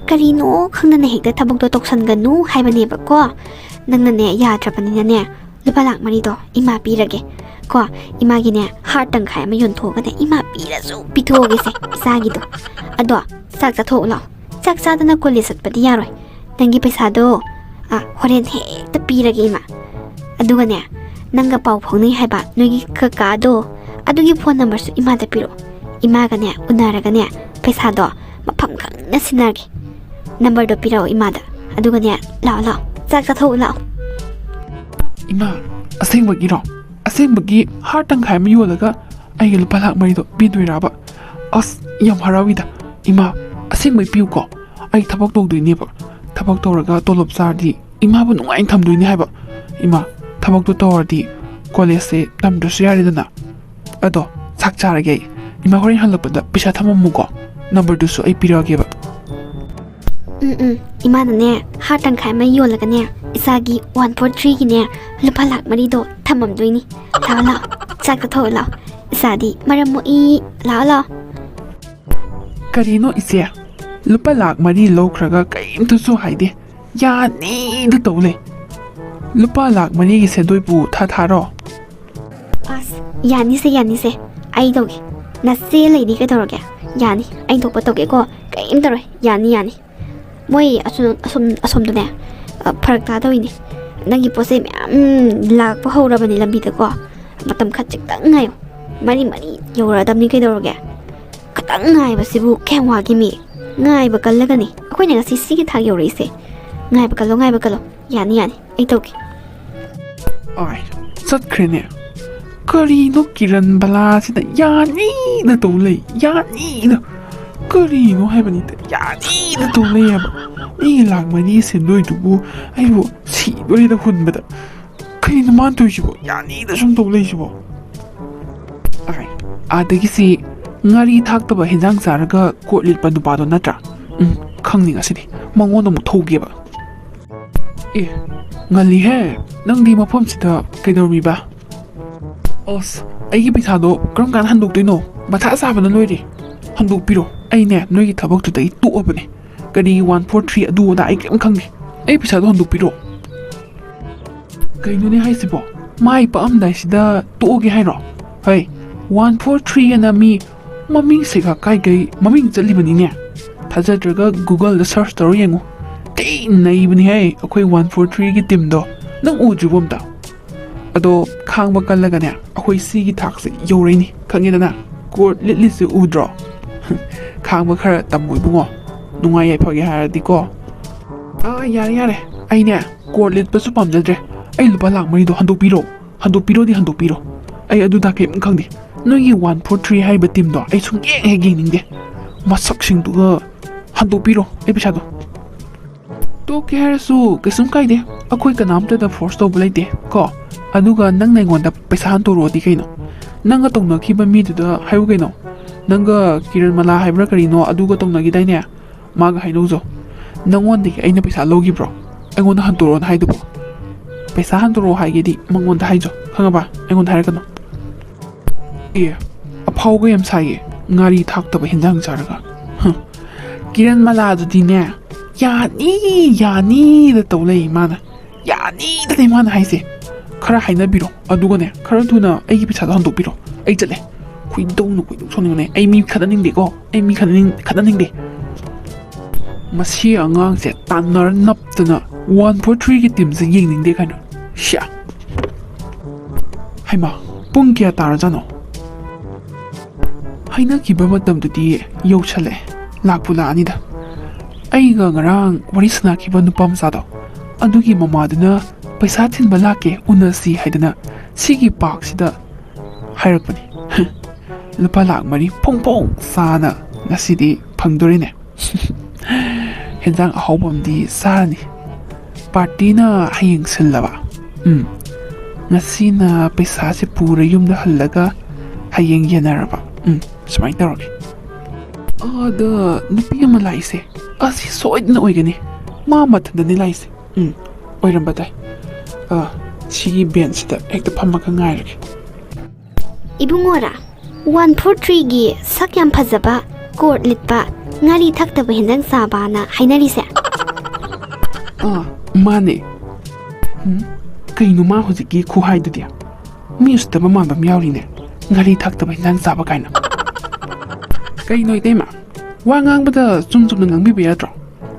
ꯀꯔꯤꯅꯣ ꯈꯪꯗꯅ ꯍꯦꯛꯇ ꯊꯕꯛꯇꯣ ꯇꯧꯁꯟꯒꯅꯨ ꯍꯥꯏꯕꯅꯦꯕꯀꯣ꯫ ꯅꯪꯅꯅꯦ ꯌꯥꯗ꯭ꯔꯕꯅꯤꯅꯅꯦ, ꯂꯨꯄꯥ ꯂꯥꯛ ꯃꯔꯤꯗꯣ ꯏꯃꯥ ꯄꯤꯔꯒꯦ꯫ ꯀꯣ, ꯏꯃꯥꯒꯤꯅꯦ ꯍꯥꯔ ꯇꯪꯈꯥꯏ ꯑꯃ ꯌꯣꯟꯊꯣꯛꯑꯒꯅꯦ ꯏꯃꯥ ꯄꯤꯔꯁꯨ ꯄꯤꯊꯣꯛꯑꯒꯦꯁꯦ ꯏꯆꯥꯒꯤꯗꯣ꯫ ꯑꯗꯣ ꯆꯥꯛ ꯆꯥꯊꯣꯛꯎ ꯂꯥꯛꯑꯣ꯫ ꯆꯥꯛ ꯆꯥꯗꯅ ꯀꯣꯂꯦꯖ ꯆꯠꯄꯗꯤ ꯌꯥꯔꯣꯏ꯫ ꯅꯪꯒꯤ ꯄꯩꯁꯥꯗꯣ, ꯑ, ꯍꯣꯔꯦꯟ ꯍꯦꯛꯇ ꯄꯤꯔꯒꯦ ꯏꯃꯥ꯫ ꯑꯗꯨꯒꯅꯦ, ꯅꯪꯒ ꯄꯥꯎ ꯐꯥꯎꯅꯩ ꯍꯥꯏꯕ ꯅꯣꯏꯒꯤ ꯀꯀꯥꯗꯣ, ꯑꯗꯨꯒꯤ ꯐꯣꯟ ꯅꯝꯕꯔꯁꯨ ꯏꯃꯥꯗ ꯄꯤꯔꯛꯑꯣ꯫ ꯏꯃꯥꯒꯅꯦ ꯎꯅꯔꯒꯅꯦ ꯄꯩꯁꯥꯗꯣ ꯃꯐꯝ ꯈꯪꯅ ꯁꯤꯟꯅꯔꯒꯦ꯫ ꯅꯝꯕꯔꯗꯣ ꯄꯤꯔꯛꯑꯣ ꯏꯃꯥꯗ꯫ ꯑꯗꯨꯒꯅꯦ, ꯂꯥꯛꯑꯣ, ꯂꯥꯛꯑꯣ, ꯆꯥꯛ ꯆꯥꯊꯣꯛꯎ ꯂꯥꯛꯑꯣ꯫ ꯏꯃꯥ, ꯑꯁꯦꯡꯕꯒꯤꯔꯣ? ꯑꯁꯦꯡꯕꯒꯤ ꯍꯥꯔ ꯇꯪꯈꯥꯏ ꯑꯃ ꯌꯣꯜꯂꯒ ꯑꯩꯒꯤ ꯂꯨꯄꯥ ꯂꯥꯛ ꯃꯔꯤꯗꯣ ꯄꯤꯗꯣꯏꯔꯕ? ꯑꯁ, ꯌꯥꯝ ꯍꯔꯥꯎꯏꯗ꯫ ꯏꯃꯥ, ꯑꯁꯦꯡꯕꯩ ꯄꯤꯌꯨꯀꯣ꯫ ꯑꯩ ꯊꯕꯛ ꯇꯧꯗꯣꯏꯅꯦꯕ꯫ ꯊꯕꯛ ꯇꯧꯔꯒ ꯇꯣꯂꯣꯞ ꯆꯥꯔꯗꯤ ꯏꯃꯥꯕꯨ ꯅꯨꯡꯉꯥꯏꯅ ꯊꯝꯗꯣꯏꯅꯦ ꯍꯥꯏꯕ꯫ ꯏꯃꯥ, ꯊꯕꯛꯇꯣ ꯇꯧꯔꯗꯤ ꯀꯣꯂꯦꯖꯁꯦ ꯇꯝꯗ꯭ꯔꯁꯨ ꯌꯥꯔꯦꯗꯅ꯫ ꯑꯗꯣ, ꯆꯥꯛ ꯆꯥꯔꯒꯦ ꯑꯩ꯫ ꯏꯃꯥ ꯍꯣꯔꯦꯟ ꯍꯜꯂꯛꯄꯗ ꯄꯩꯁꯥ ꯊꯝꯃꯝꯃꯨꯀꯣ꯫ ꯅꯝꯕꯔꯗꯨꯁꯨ ꯑꯩ ꯄꯤꯔꯛꯑꯒꯦꯕ꯫ ꯎꯝ, ꯎꯝ꯫ ꯏꯃꯥꯅꯅꯦ, ꯍꯥꯔ ꯇꯪꯈꯥꯏ ꯑꯃ ꯌꯣꯜꯂꯒꯅꯦ, ꯏꯆꯥꯒꯤ ꯋꯥꯟ ꯐꯣꯔ ꯊ꯭ꯔꯤꯒꯤꯅꯦ ꯂꯨꯄꯥ ꯂꯥꯛ ꯃꯔꯤꯗꯣ ꯊꯝꯃꯝꯗꯣꯏꯅꯤ꯫ ꯂꯥꯛꯑꯣ, ꯂꯥꯛꯑꯣ꯫ ꯆꯥꯛ ꯆꯥꯊꯣꯛꯑꯣ ꯂꯥꯛꯑꯣ꯫ ꯏꯆꯥꯗꯤ ꯃꯔꯝ ꯃꯣꯛꯏ꯫ ꯂꯥꯛꯑꯣ, ꯂꯥꯛꯑꯣ꯫ ꯀꯔꯤꯅꯣ ꯏꯆꯦ? ꯂꯨꯄꯥ ꯂꯥꯛ ꯃꯔꯤ ꯂꯧꯈ꯭ꯔꯒ ꯀꯔꯤꯝꯇꯁꯨ ꯍꯥꯏꯗꯦ꯫ ꯌꯥꯅꯤꯗ ꯇꯧ ꯂꯩ꯫ ꯂꯨꯄꯥ ꯂꯥꯛ ꯃꯔꯤꯒꯤ ꯁꯦꯟꯗꯣꯏꯕꯨ ꯊꯥ ꯊꯥꯔꯣ? ꯑꯁ, ꯌꯥꯅꯤꯁꯦ, ꯌꯥꯅꯤꯁꯦ꯫ ꯑꯩ ꯇꯧꯒꯦ꯫ ꯅꯆꯦ ꯂꯩꯗꯤ ꯀꯩꯗꯧꯔꯒꯦ? ꯌꯥꯅꯤ, ꯑꯩ ꯊꯣꯛꯄ ꯇꯧꯒꯦꯀꯣ꯫ ꯀꯔꯤꯝ ꯇꯧꯔꯣꯏ꯫ ꯌꯥꯅꯤ, ꯌꯥꯅꯤ꯫ ꯃꯣꯏ ꯑꯁꯣꯝ, ꯑꯁꯣꯝ, ꯑꯁꯣꯝꯗꯅꯦ, ꯑ, ꯐꯔꯛ ꯇꯥꯗꯧꯔꯤꯅꯦ꯫ ꯅꯪꯒꯤ ꯄꯣꯠ ꯆꯩ ꯃꯌꯥꯝ ꯂꯥꯛꯄ ꯍꯧꯔꯕꯅꯤ ꯂꯝꯕꯤꯗꯀꯣ꯫ ꯃꯇꯝ ꯈꯔ ꯈꯤꯇꯪ ꯉꯥꯏꯌꯣ꯫ ꯃꯔꯤ ꯃꯔꯤ ꯌꯧꯔꯛꯑꯗꯕꯅꯤ ꯀꯩꯗꯧꯔꯒꯦ? ꯈꯤꯇꯪ ꯉꯥꯏꯕꯁꯤꯕꯨ ꯀꯌꯥꯝ ꯋꯥꯒꯦ ꯃꯤ? ꯉꯥꯏꯕ ꯀꯜꯂꯒꯅꯤ꯫ ꯑꯩꯈꯣꯏꯅ ꯉꯁꯤ ꯁꯤꯒꯤ ꯊꯥꯛ ꯌꯧꯔꯛꯏꯁꯦ꯫ ꯉꯥꯏꯕ ꯀꯜꯂꯣ, ꯉꯥꯏꯕ ꯀꯜꯂꯣ꯫ ꯌꯥꯅꯤ, ꯌꯥꯅꯤ꯫ ꯑꯩ ꯇꯧꯒꯦ꯫ ꯑꯥꯏ, ꯆꯠꯈ꯭ꯔꯦꯅꯦ꯫ ꯀꯔꯤꯅꯣ ꯀꯤꯔꯟ ꯕꯂꯥꯁꯤꯅ ꯌꯥꯅꯤꯅ ꯇꯧ ꯂꯩ, ꯌꯥꯅꯤꯅ꯫ ꯀꯔꯤꯅꯣ ꯍꯥꯏꯕꯅꯤꯗ, ꯌꯥꯅꯤꯅ ꯇꯧ ꯂꯩ ꯍꯥꯏꯕ꯫ ꯃꯤꯒꯤ ꯂꯥꯛ ꯃꯔꯤ ꯁꯦꯟꯗꯣꯏꯗꯨꯕꯨ ꯑꯩꯕꯨ ꯁꯤꯗꯣꯔꯦꯗ ꯍꯨꯟꯕꯗ꯫ ꯀꯩꯅꯣ ꯃꯥꯅ ꯇꯧꯔꯤꯁꯤꯕꯣ? ꯌꯥꯅꯤꯗ ꯁꯨꯝ ꯇꯧ ꯂꯩꯁꯤꯕꯣ? ꯑꯥꯏ, ꯑꯥꯗꯒꯤꯁꯤ ꯉꯥꯔꯤ ꯊꯥꯛꯇꯕ ꯍꯦꯟꯖꯥꯡ ꯆꯥꯔꯒ ꯀꯣꯔꯠ ꯂꯤꯠꯄ ꯅꯨꯄꯥꯗꯣ ꯅꯠꯇ꯭ꯔꯥ? ꯎꯝ, ꯈꯪꯅꯤ ꯉꯁꯤꯗꯤ꯫ ꯃꯉꯣꯟꯗ ꯑꯃꯨꯛ ꯊꯧꯒꯦꯕ꯫ ꯑꯦ, ꯉꯜꯂꯤꯍꯦ꯫ ꯅꯪꯗꯤ ꯃꯐꯝꯁꯤꯗ ꯀꯩꯗꯧꯔꯝꯃꯤꯕ? ꯑꯁ, ꯑꯩꯒꯤ ꯄꯩꯁꯥꯗꯣ ꯀꯔꯝ ꯀꯥꯟꯗ ꯍꯟꯗꯣꯛꯇꯣꯏꯅꯣ? ꯃꯊꯥ ꯁꯥꯕꯅ ꯂꯣꯏꯔꯦ꯫ ꯍꯟꯗꯣꯛꯄꯤꯔꯣ꯫ ꯑꯩꯅꯦ, ꯅꯣꯏꯒꯤ ꯊꯕꯛꯇꯨꯗ ꯑꯩ ꯇꯣꯛꯑꯕꯅꯦ꯫ ꯀꯔꯤ ꯋꯥꯟ ꯐꯣꯔ ꯊ꯭ꯔꯤ ꯑꯗꯨ ꯑꯗꯥ ꯑꯩ ꯀꯔꯤꯝ ꯈꯪꯗꯦ꯫ ꯑꯩ ꯄꯩꯁꯥꯗꯣ ꯍꯟꯗꯣꯛꯄꯤꯔꯣ꯫ ꯀꯩꯅꯣꯅꯦ ꯍꯥꯏꯁꯤꯕꯣ? ꯃꯥꯏ ꯄꯥꯛꯑꯝꯗꯥꯏꯁꯤꯗ ꯇꯣꯛꯑꯒꯦ ꯍꯥꯏꯔꯣ? ꯍꯩ, ꯋꯥꯟ ꯐꯣꯔ ꯊ꯭ꯔꯤ ꯑꯅ ꯃꯤ ꯃꯃꯤꯡꯁꯤꯒ ꯀꯥꯏ ꯀꯩ ꯃꯃꯤꯡ ꯆꯠꯂꯤꯕꯅꯤꯅꯦ꯫ ꯊꯥꯖꯗ꯭ꯔꯒ Google-ꯗ search ꯇꯧꯔ ꯌꯦꯡꯉꯨ꯫ ꯊꯤ ꯅꯩꯕꯅꯤꯍꯦ ꯑꯩꯈꯣꯏ ꯋꯥꯟ ꯐꯣꯔ ꯊ꯭ꯔꯤꯒꯤ team-ꯗꯣ꯫ ꯅꯪ ꯎꯗ꯭ꯔꯤꯕꯣ ꯑꯝꯇ? ꯑꯗꯣ ꯈꯥꯡꯕ ꯀꯜꯂꯒꯅꯦ, ꯑꯩꯈꯣꯏ ꯁꯤꯒꯤ ꯊꯥꯛꯁꯦ ꯌꯧꯔꯛꯏꯅꯤ, ꯈꯪꯉꯦꯗꯅ? ꯀꯣꯔꯠ ꯂꯤꯠꯂꯤꯁꯦ ꯎꯗ꯭ꯔꯣ? ꯈꯥꯡꯕ ꯈꯔ ꯇꯝꯃꯣ ꯏꯕꯨꯡꯉꯣ, ꯅꯨꯡꯉꯥꯏ ꯌꯥꯏꯐꯒꯦ ꯍꯥꯏꯔꯗꯤꯀꯣ꯫ ꯑꯥ, ꯌꯥꯔꯦ, ꯌꯥꯔꯦ, ꯑꯩꯅꯦ ꯀꯣꯔꯠ ꯂꯤꯠꯄꯁꯨ ꯄꯥꯝꯖꯗ꯭ꯔꯦ꯫ ꯑꯩ ꯂꯨꯄꯥ ꯂꯥꯛ ꯃꯔꯤꯗꯣ ꯍꯟꯗꯣꯛꯄꯤꯔꯣ, ꯍꯟꯗꯣꯛꯄꯤꯔꯣꯗꯤ ꯍꯟꯗꯣꯛꯄꯤꯔꯣ꯫ ꯑꯩ ꯑꯗꯨꯗ ꯀꯔꯤꯝ ꯈꯪꯗꯦ꯫ ꯅꯣꯏꯒꯤ ꯋꯥꯟ ꯐꯣꯔ ꯊ꯭ꯔꯤ ꯍꯥꯏꯔꯤꯕ team-ꯗꯣ ꯑꯩ ꯁꯨꯡꯌꯦꯡ ꯍꯦꯛ ꯌꯦꯡꯅꯤꯡꯗꯦ꯫ ꯃꯁꯛꯁꯤꯡꯗꯨꯒ꯫ ꯍꯟꯗꯣꯛꯄꯤꯔꯣ ꯑꯩ ꯄꯩꯁꯥꯗꯣ꯫ ꯇꯣꯛꯀꯦ ꯍꯥꯏꯔꯁꯨ ꯀꯩꯁꯨꯝ ꯀꯥꯏꯗꯦ, ꯑꯩꯈꯣꯏ ꯀꯅꯥꯝꯇꯗ force ꯇꯧꯕ ꯂꯩꯇꯦ ꯀꯣ꯫ ꯑꯗꯨꯒ ꯅꯪꯅ ꯑꯩꯉꯣꯟꯗ ꯄꯩꯁꯥ ꯍꯟꯇꯣꯔꯛꯑꯣꯗꯤ ꯀꯩꯅꯣ? ꯅꯪꯒ ꯇꯧꯅꯈꯤꯕ ꯃꯤꯗꯨꯗ ꯍꯥꯏꯌꯨ ꯀꯩꯅꯣ꯫ ꯅꯪꯒ ꯀꯤꯔꯟ ꯃꯂꯥ ꯍꯥꯏꯕ꯭ꯔꯥ ꯀꯔꯤꯅꯣ ꯑꯗꯨꯒ ꯇꯧꯅꯈꯤꯗꯥꯏꯅꯦ? ꯃꯥꯒ ꯍꯥꯏꯅꯧꯖꯣ꯫ ꯅꯪꯉꯣꯟꯗꯒꯤ ꯑꯩꯅ ꯄꯩꯁꯥ ꯂꯧꯈꯤꯕ꯭ꯔꯣ? ꯑꯩꯉꯣꯟꯗ ꯍꯟꯇꯣꯔꯛꯑꯣꯅ ꯍꯥꯏꯗꯨꯕꯣ? ꯄꯩꯁꯥ ꯍꯟꯇꯣꯔꯛꯑꯣ ꯍꯥꯏꯒꯦꯗꯤ ꯃꯉꯣꯟꯗ ꯍꯥꯏꯖꯣ, ꯈꯪꯉꯕ? ꯑꯩꯉꯣꯟꯗ ꯍꯥꯏꯔꯛꯀꯅꯨ꯫ ꯑꯦ, ꯑꯐꯥꯎꯕ ꯌꯥꯝ ꯁꯥꯏꯌꯦ, ꯉꯥꯔꯤ ꯊꯥꯛꯇꯕ ꯍꯦꯟꯖꯥꯡ ꯆꯥꯔꯒ꯫ ꯍꯝ꯫ ꯀꯤꯔꯟ ꯃꯂꯥꯗꯨꯗꯤꯅꯦ, "ꯌꯥꯅꯤ, ꯌꯥꯅꯤꯗ" ꯇꯧ ꯂꯩ ꯃꯥꯅ꯫ "ꯌꯥꯅꯤꯗꯅꯦ" ꯃꯥꯅ ꯍꯥꯏꯁꯦ꯫ ꯈꯔ ꯍꯥꯏꯅꯕꯤꯔꯣ, ꯑꯗꯨꯒꯅꯦ, ꯈꯔ ꯊꯨꯅ ꯑꯩꯒꯤ ꯄꯩꯁꯥꯗꯣ ꯍꯟꯗꯣꯛꯄꯤꯔꯣ꯫ ꯑꯩ ꯆꯠꯂꯦ꯫ ꯈꯣꯏꯗꯧꯅ ꯈꯣꯏꯗꯧ ꯁꯥꯎꯅꯤꯡꯕꯅꯦ꯫ ꯑꯩ ꯃꯤ ꯈꯠꯅꯅꯤꯡꯗꯦꯀꯣ꯫ ꯑꯩ ꯃꯤ ꯈꯠꯅꯅꯤꯡ-, ꯈꯠꯅꯅꯤꯡꯗꯦ꯫ ꯃꯁꯤ ꯑꯉꯥꯡꯁꯦ ꯇꯥꯟꯅꯔ ꯅꯞꯇꯅ ꯋꯥꯟ ꯐꯣꯔ ꯊ꯭ꯔꯤꯒꯤ team-ꯁꯦ ꯌꯦꯡꯅꯤꯡꯗꯦ ꯀꯥꯏꯅ꯫ ꯁꯤꯌꯥ꯫ ꯍꯩꯃꯥ, ꯄꯨꯡ ꯀꯌꯥ ꯇꯥꯔꯖꯥꯠꯅꯣ? ꯍꯥꯏꯅꯈꯤꯕ ꯃꯇꯝꯗꯨꯗꯤ ꯌꯧꯁꯜꯂꯛꯑꯦ, ꯂꯥꯛꯄꯨ ꯂꯥꯛꯑꯅꯤꯗ꯫ ꯑꯩꯒ ꯉꯔꯥꯡ ꯋꯥꯔꯤ ꯁꯥꯟꯅꯈꯤꯕ ꯅꯨꯄꯥ ꯃꯆꯥꯗꯣ, ꯑꯗꯨꯒꯤ ꯃꯃꯥꯗꯨꯅ ꯄꯩꯁꯥ ꯊꯤꯟꯕ ꯂꯥꯛꯀꯦ, ꯎꯅꯁꯤ ꯍꯥꯏꯗꯅ ꯁꯤꯒꯤ park-ꯁꯤꯗ ꯍꯥꯏꯔꯛꯄꯅꯤ꯫ ꯂꯨꯄꯥ ꯂꯥꯛ ꯃꯔꯤ ꯐꯣꯡ ꯐꯣꯡ ꯁꯥꯅ ꯉꯁꯤꯗꯤ ꯐꯪꯗꯣꯔꯤꯅꯦ꯫ ꯍꯦꯟꯖꯥꯡ ꯑꯍꯥꯎꯕ ꯑꯃꯗꯤ ꯆꯥꯔꯅꯤ꯫ Party-ꯅ ꯍꯌꯦꯡ ꯁꯤꯜꯂꯕ? ꯎꯝ, ꯉꯁꯤꯅ ꯄꯩꯁꯥꯁꯦ ꯄꯨꯔ ꯌꯨꯝꯗ ꯍꯜꯂꯒ ꯍꯌꯦꯡ ꯌꯦꯟꯅꯔꯕ꯫ ꯎꯝ, ꯁꯨꯃꯥꯏꯅ ꯇꯧꯔꯒꯦ꯫ ꯑꯗ ꯅꯨꯄꯤ ꯑꯃ ꯂꯥꯛꯏꯁꯦ, ꯑꯁꯤ ꯁꯣꯏꯗꯅ ꯑꯣꯏꯒꯅꯤ꯫ ꯃꯥ ꯃꯊꯟꯗꯅꯤ ꯂꯥꯛꯏꯁꯦ꯫ ꯎꯝ, ꯑꯣꯏꯔꯝꯕ ꯇꯥꯏ꯫ ꯑ, ꯁꯤꯒꯤ ꯕꯦꯟꯁꯤꯗ ꯍꯦꯛꯇ ꯐꯝꯃꯒ ꯉꯥꯏꯔꯒꯦ꯫ ꯏꯕꯨꯡꯉꯣꯔꯥ, ꯋꯥꯟ ꯐꯣꯔ ꯊ꯭ꯔꯤꯒꯤ ꯁꯛ ꯌꯥꯝ ꯐꯖꯕ, ꯀꯣꯠ ꯂꯤꯠꯄ, ꯉꯥꯔꯤ ꯊꯛꯇꯕ ꯍꯦꯟꯖꯥꯡ ꯆꯥꯕꯅ ꯍꯥꯏꯅꯔꯤꯁꯦ? ꯑꯥ, ꯃꯥꯅꯦ꯫ ꯎꯝ, ꯀꯩꯅꯣ ꯃꯥ ꯍꯧꯖꯤꯛꯀꯤ ꯈꯨꯍꯥꯏꯗꯨꯗꯤ? ꯃꯤ ꯎꯁꯤꯠꯇꯕ ꯃꯥꯟꯕ ꯑꯃ ꯌꯥꯎꯔꯤꯅꯦ, ꯉꯥꯔꯤ ꯊꯛꯇꯕ ꯍꯦꯟꯖꯥꯡ ꯆꯥꯕ ꯀꯥꯏꯅ꯫ ꯀꯩꯅꯣ ꯏꯇꯩꯃ, ꯋꯥ ꯉꯥꯡꯕꯗ ꯆꯨꯝ ꯆꯨꯝꯅ ꯉꯥꯡꯕꯤꯕ ꯌꯥꯗ꯭ꯔꯣ?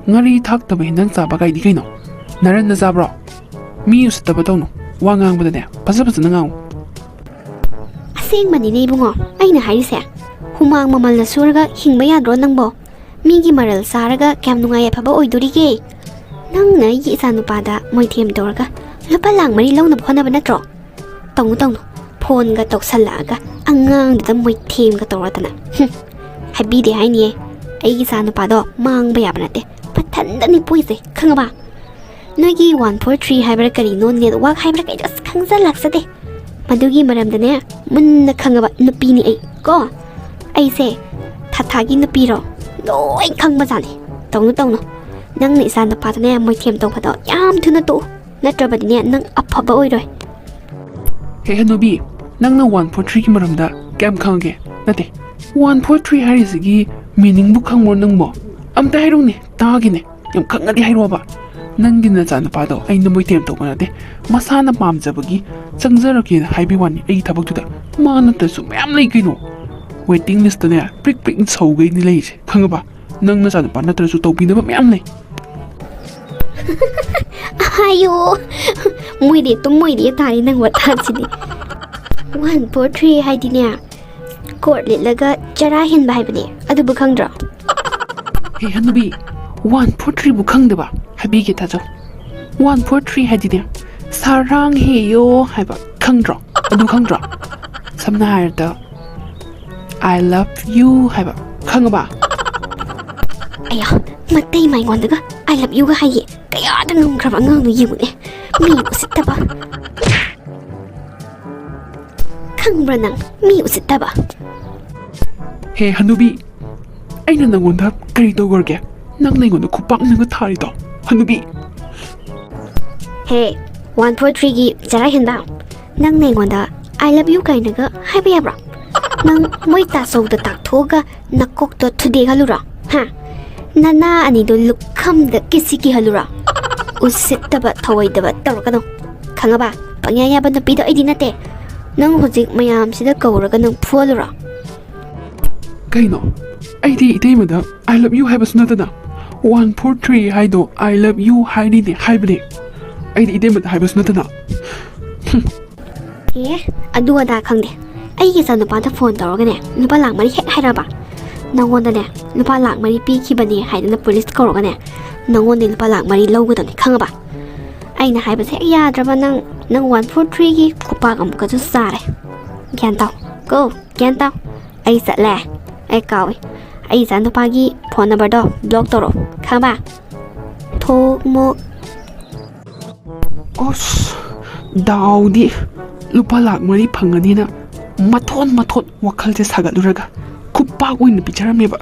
ꯉꯥꯔꯤ ꯊꯥꯛꯇꯕ ꯍꯦꯟꯖꯥꯡ ꯆꯥꯕ ꯀꯥꯏꯗꯤ ꯀꯩꯅꯣ? ꯅꯔꯟꯅ ꯆꯥꯕ꯭ꯔꯣ? ꯃꯤ ꯎꯁꯤꯠꯇꯕ ꯇꯧꯅꯨ, ꯋꯥ ꯉꯥꯡꯕꯗꯅꯦ ꯐꯖ ꯐꯖꯅ ꯉꯥꯡꯉꯨ꯫ ꯑꯁꯦꯡꯕꯅꯤꯅꯦ ꯏꯕꯨꯡꯉꯣ, ꯑꯩꯅ ꯍꯥꯏꯔꯤꯁꯦ꯫ ꯍꯨꯃꯥꯡ ꯃꯃꯜꯅ ꯁꯨꯔꯒ ꯍꯤꯡꯕ ꯌꯥꯗ꯭ꯔꯣ ꯅꯪꯕꯣ? ꯃꯤꯒꯤ ꯃꯔꯜ ꯆꯥꯔꯒ ꯀꯌꯥꯝ ꯅꯨꯡꯉꯥꯏ ꯌꯥꯏꯐꯕ ꯑꯣꯏꯗꯣꯔꯤꯒꯦ? ꯅꯪꯅ ꯑꯩꯒꯤ ꯏꯆꯥ ꯅꯨꯄꯥꯗ ꯃꯣꯏꯊꯦꯝ ꯇꯧꯔꯒ ꯂꯨꯄꯥ ꯂꯥꯛ ꯃꯔꯤ ꯂꯧꯅꯕ ꯍꯣꯠꯅꯕ ꯅꯠꯇ꯭ꯔꯣ? ꯇꯧꯅꯨ ꯇꯧꯅꯨ, ꯐꯣꯟꯒ ꯇꯧꯁꯜꯂꯛꯑꯒ ꯑꯉꯥꯡꯗꯨꯗ ꯃꯣꯏꯊꯦꯝꯒ ꯇꯧꯔꯗꯅ꯫ ꯍꯨꯝ, ꯍꯥꯏꯕꯤꯗꯦ ꯍꯥꯏꯅꯤꯌꯦ, ꯑꯩꯒꯤ ꯏꯆꯥ ꯅꯨꯄꯥꯗꯣ ꯃꯥꯡꯕ ꯌꯥꯕ ꯅꯠꯇꯦ, ꯃꯊꯟꯗꯅꯤ ꯄꯣꯛꯏꯁꯦ, ꯈꯪꯉꯕ? ꯅꯣꯏꯒꯤ ꯋꯥꯟ ꯐꯣꯔ ꯊ꯭ꯔꯤ ꯍꯥꯏꯕ꯭ꯔꯥ ꯀꯔꯤꯅꯣ, ꯅꯦꯠꯋꯥꯛ ꯍꯥꯏꯕ꯭ꯔꯥ ꯀꯩꯅꯣ, ꯑꯁ, ꯈꯪꯖ ꯂꯥꯛꯆꯗꯦ꯫ ꯃꯗꯨꯒꯤ ꯃꯔꯝꯗꯅꯦ, ꯃꯨꯟꯅ ꯈꯪꯉꯕ ꯅꯨꯄꯤꯅꯤ ꯑꯩ ꯀꯣ꯫ ꯑꯩꯁꯦ ꯊꯥꯊꯥꯒꯤ ꯅꯨꯄꯤꯔꯣ, ꯂꯣꯏ ꯈꯪꯕꯖꯥꯠꯅꯤ꯫ ꯇꯧꯅꯨ ꯇꯧꯅꯨ, ꯅꯪꯅ ꯏꯆꯥ ꯅꯨꯄꯥꯗꯅꯦ ꯃꯣꯏꯊꯦꯝ ꯇꯧꯕꯗꯣ ꯌꯥꯝ ꯊꯨꯅ ꯇꯣꯛꯎ, ꯅꯠꯇ꯭ꯔꯕꯗꯤꯅꯦ ꯅꯪ ꯑꯐꯕ ꯑꯣꯏꯔꯣꯏ꯫ ꯍꯦ ꯍꯅꯨꯕꯤ, ꯅꯪꯅ ꯋꯥꯟ ꯐꯣꯔ ꯊ꯭ꯔꯤꯒꯤ ꯃꯔꯝꯗ ꯀꯌꯥꯝ ꯈꯪꯉꯒꯦ? ꯅꯠꯇꯦ, ꯋꯥꯟ ꯐꯣꯔ ꯊ꯭ꯔꯤ ꯍꯥꯏꯔꯤꯁꯤꯒꯤ ꯃꯤꯅꯤꯡꯕꯨ ꯈꯪꯕ꯭ꯔꯣ ꯅꯪꯕꯣ? ꯑꯝꯇ ꯍꯥꯏꯔꯛꯎꯅꯦ, ꯇꯥꯒꯦꯅꯦ꯫ ꯌꯥꯝ ꯈꯪꯉꯗꯤ ꯍꯥꯏꯔꯛꯑꯣꯕ꯫ ꯅꯪꯒꯤ ꯅꯆꯥꯅꯨꯄꯥꯗꯣ ꯑꯩꯅ ꯃꯣꯏꯊꯦꯝ ꯇꯧꯕ ꯅꯠꯇꯦ, ꯃꯁꯥꯅ ꯄꯥꯝꯖꯕꯒꯤ ꯆꯪꯖꯔꯛꯀꯦꯅ ꯍꯥꯏꯕꯤ ꯋꯥꯅꯤ꯫ ꯑꯩꯒꯤ ꯊꯕꯛꯇꯨꯗ ꯃꯥ ꯅꯠꯇ꯭ꯔꯁꯨ ꯃꯌꯥꯝ ꯂꯩ ꯀꯩꯅꯣ꯫ ꯋꯦꯇꯤꯡ ꯂꯤꯁꯇꯅꯦ ꯄ꯭ꯔꯤꯛ ꯄ꯭ꯔꯤꯛ ꯁꯧꯒꯩꯅꯤ ꯂꯩꯔꯤꯁꯦ, ꯈꯪꯉꯕ? ꯅꯪ ꯅꯆꯥꯅꯨꯄꯥ ꯅꯠꯇ꯭ꯔꯁꯨ ꯇꯧꯕꯤꯅꯕ ꯃꯌꯥꯝ ꯂꯩ꯫ ꯑꯌꯣ, ꯃꯣꯏꯗꯤ ꯇꯨꯝ ꯃꯣꯏꯗꯤ ꯇꯥꯔꯤ ꯅꯪ ꯋꯥꯇꯥꯁꯤꯗꯤ꯫ ꯋꯥꯟ ꯐꯣꯔ ꯊ꯭ꯔꯤ ꯍꯥꯏꯗꯤꯅꯦ, ꯀꯣꯠ ꯂꯤꯠꯂꯒ ꯆꯔꯥ ꯍꯦꯟꯕ ꯍꯥꯏꯕꯅꯦ, ꯑꯗꯨꯕꯨ ꯈꯪꯗ꯭ꯔꯣ? ꯍꯦ ꯍꯅꯨꯕꯤ, ꯋꯥꯟ ꯐꯣꯔ ꯊ꯭ꯔꯤꯕꯨ ꯈꯪꯗꯕ? ꯍꯥꯏꯕꯤꯒꯦ ꯇꯥꯖꯧ꯫ ꯋꯥꯟ ꯐꯣꯔ ꯊ꯭ꯔꯤ ꯍꯥꯏꯗꯤꯅꯦ, ꯁꯥꯔꯥꯡ ꯍꯦꯌꯣ ꯍꯥꯏꯕ ꯈꯪꯗ꯭ꯔꯣ? ꯑꯗꯨ ꯈꯪꯗ꯭ꯔꯣ? ꯁꯝꯅ ꯍꯥꯏꯔꯕꯗ, "I love you" ꯍꯥꯏꯕ ꯈꯪꯉꯕ? ꯑꯌꯥ, ꯃꯇꯩ ꯃꯥꯏꯉꯣꯟꯗꯒ "I love you"ꯒ ꯍꯥꯏꯌꯦ꯫ ꯀꯌꯥꯗ ꯉꯝꯈ꯭ꯔꯕ ꯑꯉꯥꯡꯅꯣ ꯌꯦꯡꯉꯨꯅꯦ, ꯃꯤ ꯎꯁꯤꯠꯇꯕ꯫ ꯈꯪꯕ꯭ꯔꯥ ꯅꯪ? ꯃꯤ ꯎꯁꯤꯠꯇꯕ꯫ ꯍꯦ ꯍꯅꯨꯕꯤ, ꯑꯩꯅ ꯅꯪꯉꯣꯟꯗ ꯀꯔꯤ ꯇꯧꯈ꯭ꯔꯒꯦ? ꯅꯪꯅ ꯑꯩꯉꯣꯟꯗ ꯈꯨꯄꯥꯛꯅꯒ ꯊꯥꯔꯤꯗꯣ, ꯍꯅꯨꯕꯤ꯫ ꯍꯦ, ꯋꯥꯟ ꯐꯣꯔ ꯊ꯭ꯔꯤꯒꯤ ꯆꯔꯥ ꯍꯦꯟꯕ, ꯅꯪꯅ ꯑꯩꯉꯣꯟꯗ "I love you" ꯀꯥꯏꯅꯒ ꯍꯥꯏꯕ ꯌꯥꯕ꯭ꯔꯥ? ꯅꯪ ꯃꯣꯏ ꯇꯥꯆꯧꯗ ꯇꯥꯛꯊꯣꯛꯑꯒ ꯅꯀꯣꯛꯇꯣ ꯊꯨꯗꯦꯛꯍꯜꯂꯨꯔꯣ? ꯍꯥ? ꯅꯅꯥ ꯑꯅꯤꯗꯣ ꯂꯨꯈꯝꯗ ꯀꯤꯁꯤ ꯀꯤꯍꯜꯂꯨꯔꯣ? ꯎꯁꯤꯠꯇꯕ, ꯊꯧꯑꯣꯏꯗꯕ ꯇꯧꯔꯛꯀꯅꯨ, ꯈꯪꯉꯕ? ꯄꯪꯌꯥ ꯌꯥꯕ ꯅꯨꯄꯤꯗꯣ ꯑꯩꯗꯤ ꯅꯠꯇꯦ꯫ ꯅꯪ ꯍꯧꯖꯤꯛ ꯃꯌꯥꯝꯁꯤꯗ ꯀꯧꯔꯒ ꯅꯪ ꯐꯨꯍꯜꯂꯨꯔꯣ? ꯀꯩꯅꯣ? ꯑꯩꯗꯤ ꯏꯇꯩꯃꯗ "I love you" ꯍꯥꯏꯕꯁꯨ ꯅꯠꯇꯅ, "ꯋꯥꯟ ꯐꯣꯔ ꯊ꯭ꯔꯤ" ꯍꯥꯏꯗꯣ "I love you" ꯍꯥꯏꯔꯤꯅꯦ ꯍꯥꯏꯕꯅꯦ꯫ ꯑꯩꯗꯤ ꯏꯇꯩꯃꯗ ꯍꯥꯏꯕꯁꯨ ꯅꯠꯇꯅ꯫ ꯑꯦ, ꯑꯗꯨ ꯑꯗꯥ ꯈꯪꯗꯦ꯫ ꯑꯩꯒꯤ ꯏꯆꯥꯅꯨꯄꯥꯗ ꯐꯣꯟ ꯇꯧꯔꯒꯅꯦ, ꯂꯨꯄꯥ ꯂꯥꯛ ꯃꯔꯤ ꯍꯦꯛ ꯍꯥꯏꯔꯕ, ꯅꯪꯉꯣꯟꯗꯅꯦ ꯂꯨꯄꯥ ꯂꯥꯛ ꯃꯔꯤ ꯄꯤꯈꯤꯕꯅꯦ ꯍꯥꯏꯗꯅ ꯄꯨꯂꯤꯁ ꯀꯧꯔꯒꯅꯦ, ꯅꯪꯉꯣꯟꯗ ꯂꯨꯄꯥ ꯂꯥꯛ ꯃꯔꯤ ꯂꯧꯒꯗꯕꯅꯤ, ꯈꯪꯉꯕ? ꯑꯩꯅ ꯍꯥꯏꯕꯁꯦ ꯍꯦꯛ ꯌꯥꯗ꯭ꯔꯕ ꯅꯪ, ꯅꯪ ꯋꯥꯟ ꯐꯣꯔ ꯊ꯭ꯔꯤꯒꯤ ꯈꯨꯄꯥꯛ ꯑꯃꯨꯛꯀꯁꯨ ꯆꯥꯔꯦ꯫ ꯒ꯭ꯌꯥꯟ ꯇꯥꯎ ꯀꯣ, ꯒ꯭ꯌꯥꯟ ꯇꯥꯎ꯫ ꯑꯩ ꯆꯠꯂꯦ, ꯑꯩ ꯀꯥꯎꯏ꯫ ꯑꯩ ꯏꯆꯥ ꯅꯨꯄꯥꯒꯤ ꯐꯣꯟ ꯅꯝꯕꯔꯗꯣ ꯕ꯭ꯂꯣꯛ ꯇꯧꯔꯣ, ꯈꯪꯉꯕ? ꯊꯣꯛ ꯃꯣꯛ꯫ ꯑꯁ, ꯗꯥꯎꯗꯤ ꯂꯨꯄꯥ ꯂꯥꯛ ꯃꯔꯤ ꯐꯪꯒꯅꯤꯅ ꯃꯊꯣꯟ ꯃꯊꯣꯟ ꯋꯥꯈꯜꯁꯦ ꯁꯥꯒꯠꯂꯨꯔꯒ ꯈꯨꯄꯥꯛ ꯑꯣꯏꯅ ꯄꯤꯖꯔꯝꯃꯦꯕ꯫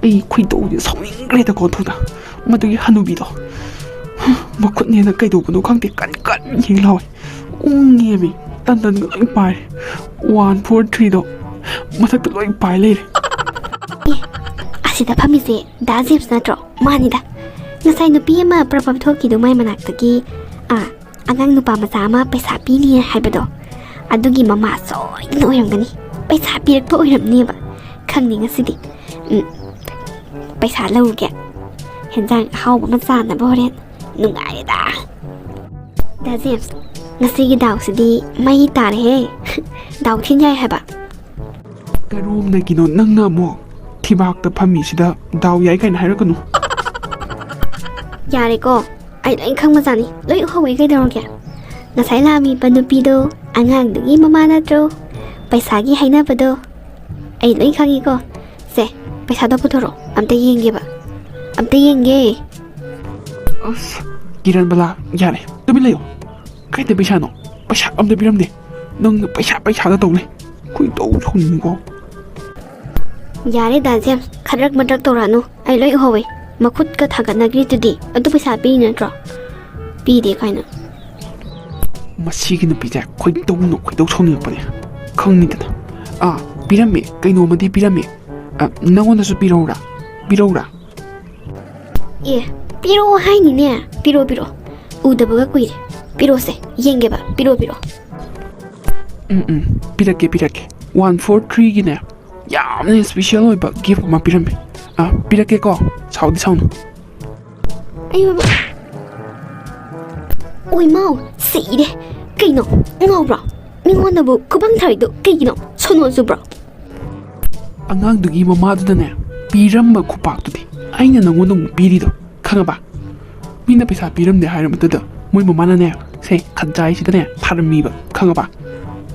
ꯑꯩ ꯈꯣꯏꯗꯧꯁꯦ ꯁꯥꯎꯅꯤꯡꯈ꯭ꯔꯦꯗꯀꯣ ꯑꯗꯨꯗ꯫ ꯃꯗꯨꯒꯤ ꯍꯅꯨꯕꯤꯗꯣ ꯃꯈꯨꯠꯅꯦꯅ ꯀꯩꯗꯧꯕꯅꯣ ꯈꯪꯗꯦ, ꯀꯟ ꯀꯟ ꯌꯦꯡ ꯂꯥꯎꯋꯦ꯫ ꯎꯪꯉꯦꯃꯤ, ꯇꯟꯗꯟꯒ ꯂꯣꯏ ꯄꯥꯏꯔꯦ꯫ ꯋꯥꯟ ꯐꯣꯔ ꯊ꯭ꯔꯤꯗꯣ ꯃꯊꯛꯇ ꯂꯣꯏ ꯄꯥꯏ ꯂꯩꯔꯦ꯫ ꯑꯦ, ꯑꯁꯤꯗ ꯐꯝꯃꯤꯁꯦ ꯗꯥ ꯖꯦꯝꯁ ꯅꯠꯇ꯭ꯔꯣ? ꯃꯥꯅꯤꯗ꯫ ꯉꯁꯥꯏ ꯅꯨꯄꯤ ꯑꯃ ꯄ꯭ꯔꯄꯞ ꯊꯣꯛꯈꯤꯗꯣ ꯃꯥꯏ ꯃꯅꯥꯛꯇꯒꯤ, ꯑꯥ, ꯑꯉꯥꯡ ꯅꯨꯄꯥ ꯃꯆꯥ ꯑꯃ ꯄꯩꯁꯥ ꯄꯤꯅꯤ ꯍꯥꯏꯕꯗꯣ, ꯑꯗꯨꯒꯤ ꯃꯃꯥ ꯁꯣꯏꯗꯅ ꯑꯣꯏꯔꯝꯒꯅꯤ꯫ ꯄꯩꯁꯥ ꯄꯤꯔꯛꯄ ꯑꯣꯏꯔꯝꯅꯦꯕ꯫ ꯈꯪꯅꯤ ꯉꯁꯤꯗꯤ꯫ ꯎꯝ, ꯄꯩꯁꯥ ꯂꯧꯔꯨꯒꯦ꯫ ꯍꯦꯟꯖꯥꯡ ꯑꯍꯥꯎꯕ ꯑꯃ ꯆꯥꯅꯕ ꯍꯣꯔꯦꯟ꯫ ꯅꯨꯡꯉꯥꯏꯔꯦꯗ꯫ ꯗꯥ ꯖꯦꯝꯁ, ꯉꯁꯤꯒꯤ ꯗꯥꯎꯁꯤꯗꯤ ꯃꯩ ꯇꯥꯔꯦꯍꯦ꯫ ꯗꯥꯎ ꯊꯤꯟ ꯌꯥꯏ ꯍꯥꯏꯕ꯫ ꯀꯔꯣꯝꯗꯒꯤꯅꯣ ꯅꯪꯅ ꯑꯃꯨꯛ ꯊꯤꯕꯥꯛꯇ ꯐꯝꯃꯤꯁꯤꯗ ꯗꯥꯎ ꯌꯥꯏ ꯀꯥꯏꯅ ꯍꯥꯏꯔꯛꯀꯅꯨ꯫ ꯌꯥꯔꯦꯀꯣ, ꯑꯩ ꯂꯣꯏ ꯈꯪꯕꯖꯥꯠꯅꯤ, ꯂꯣꯏ ꯎꯍꯧꯋꯦ꯫ ꯀꯩꯗꯧꯔꯒꯦ? ꯉꯁꯥꯏ ꯂꯥꯛꯑꯝꯃꯤꯕ ꯅꯨꯄꯤꯗꯣ ꯑꯉꯥꯡꯗꯨꯒꯤ ꯃꯃꯥ ꯅꯠꯇ꯭ꯔꯣ? ꯄꯩꯁꯥꯒꯤ ꯍꯥꯏꯅꯕꯗꯣ ꯑꯩ ꯂꯣꯏ ꯈꯪꯉꯤꯀꯣ꯫ ꯁꯦ, ꯄꯩꯁꯥꯗꯣ ꯄꯨꯊꯣꯔꯛꯑꯣ, ꯑꯝꯇ ꯌꯦꯡꯒꯦꯕ, ꯑꯝꯇ ꯌꯦꯡꯒꯦ꯫ ꯑꯁ, ꯀꯤꯔꯟꯕꯂꯥ, ꯌꯥꯔꯦ, ꯇꯨꯃꯤꯟ ꯂꯩꯌꯣ꯫ ꯀꯥꯏꯗ ꯄꯩꯁꯥꯅꯣ? ꯄꯩꯁꯥ ꯑꯝꯇ ꯄꯤꯔꯝꯗꯦ꯫ ꯅꯪꯅ ꯄꯩꯁꯥ ꯄꯩꯁꯥꯗ ꯇꯧ ꯂꯩ꯫ ꯈꯣꯏꯗꯧ ꯁꯥꯎꯅꯤꯡꯉꯤꯀꯣ꯫ ꯌꯥꯔꯦ ꯗꯥ ꯖꯦꯝꯁ, ꯈꯗ꯭ꯔꯛ ꯃꯗ꯭ꯔꯛ ꯇꯧꯔꯛꯑꯅꯨ꯫ ꯑꯩ ꯂꯣꯏ ꯎꯍꯧꯋꯦ꯫ ꯃꯈꯨꯠꯀ ꯊꯥꯡꯒꯠꯅꯈ꯭ꯔꯤꯗꯨꯗꯤ꯫ ꯑꯗꯨ ꯄꯩꯁꯥ ꯄꯤꯔꯤ ꯅꯠꯇ꯭ꯔꯣ? ꯄꯤꯗꯦ ꯀꯥꯏꯅ꯫ ꯃꯁꯤꯒꯤ ꯅꯨꯄꯤꯁꯦ ꯈꯣꯏꯗꯧꯅ ꯈꯣꯏꯗꯧ ꯁꯥꯎꯅꯤꯡꯉꯛꯄꯅꯦ꯫ ꯈꯪꯅꯤꯗꯅ꯫ ꯑꯥ, ꯄꯤꯔꯝꯃꯦ꯫ ꯀꯩꯅꯣꯝꯃꯗꯤ ꯄꯤꯔꯝꯃꯦ꯫ ꯑ, ꯅꯪꯉꯣꯟꯗꯁꯨ ꯄꯤꯔꯧꯔꯥ? ꯄꯤꯔꯧꯔꯥ? ꯑꯦ, ꯄꯤꯔꯛꯑꯣ ꯍꯥꯏꯅꯤꯅꯦ꯫ ꯄꯤꯔꯛꯑꯣ, ꯄꯤꯔꯛꯑꯣ꯫ ꯎꯗꯕꯒ ꯀꯨꯏꯔꯦ꯫ ꯄꯤꯔꯛꯑꯣꯁꯦ, ꯌꯦꯡꯒꯦꯕ꯫ ꯄꯤꯔꯛꯑꯣ, ꯄꯤꯔꯛꯑꯣ꯫ ꯎꯝ, ꯎꯝ, ꯄꯤꯔꯛꯀꯦ, ꯄꯤꯔꯛꯀꯦ꯫ ꯋꯥꯟ ꯐꯣꯔ ꯊ꯭ꯔꯤꯒꯤꯅꯦ, ꯌꯥꯝꯅ ꯏꯁꯄꯤꯁꯦꯜ ꯑꯣꯏꯕ ꯒꯤꯐ ꯑꯃ ꯄꯤꯔꯝꯃꯦ꯫ ꯑ, ꯄꯤꯔꯛꯀꯦꯀꯣ꯫ ꯁꯥꯎꯗꯤ ꯁꯥꯎꯅꯨ꯫ ꯑꯩ ꯕꯕꯥ꯫ ꯑꯣꯏ ꯃꯥꯎ, ꯁꯤꯔꯦ꯫ ꯀꯩꯅꯣ? ꯉꯥꯎꯕ꯭ꯔꯣ? ꯃꯤꯉꯣꯟꯗꯕꯨ ꯈꯨꯕꯥꯡ ꯊꯥꯔꯤꯗꯣ ꯀꯩꯒꯤꯅꯣ? ꯁꯣꯅꯣ ꯆꯨꯕ꯭ꯔꯣ? ꯑꯉꯥꯡꯗꯨꯒꯤ ꯃꯃꯥꯗꯨꯗꯅꯦ, ꯄꯤꯔꯝꯕ ꯈꯨꯄꯥꯛꯇꯨꯗꯤ ꯑꯩꯅ ꯅꯪꯉꯣꯟꯗ ꯑꯃꯨꯛ ꯄꯤꯔꯤꯗꯣ, ꯈꯪꯉꯕ? ꯃꯤꯅ ꯄꯩꯁꯥ ꯄꯤꯔꯝꯗꯦ ꯍꯥꯏꯔ ꯃꯇꯨꯡꯗ ꯃꯣꯏ ꯃꯃꯥꯅꯅꯦ, ꯁꯦ, ꯈꯟꯖꯥꯏꯁꯤꯗꯅꯦ ꯊꯥꯔꯝꯃꯤꯕ, ꯈꯪꯉꯕ?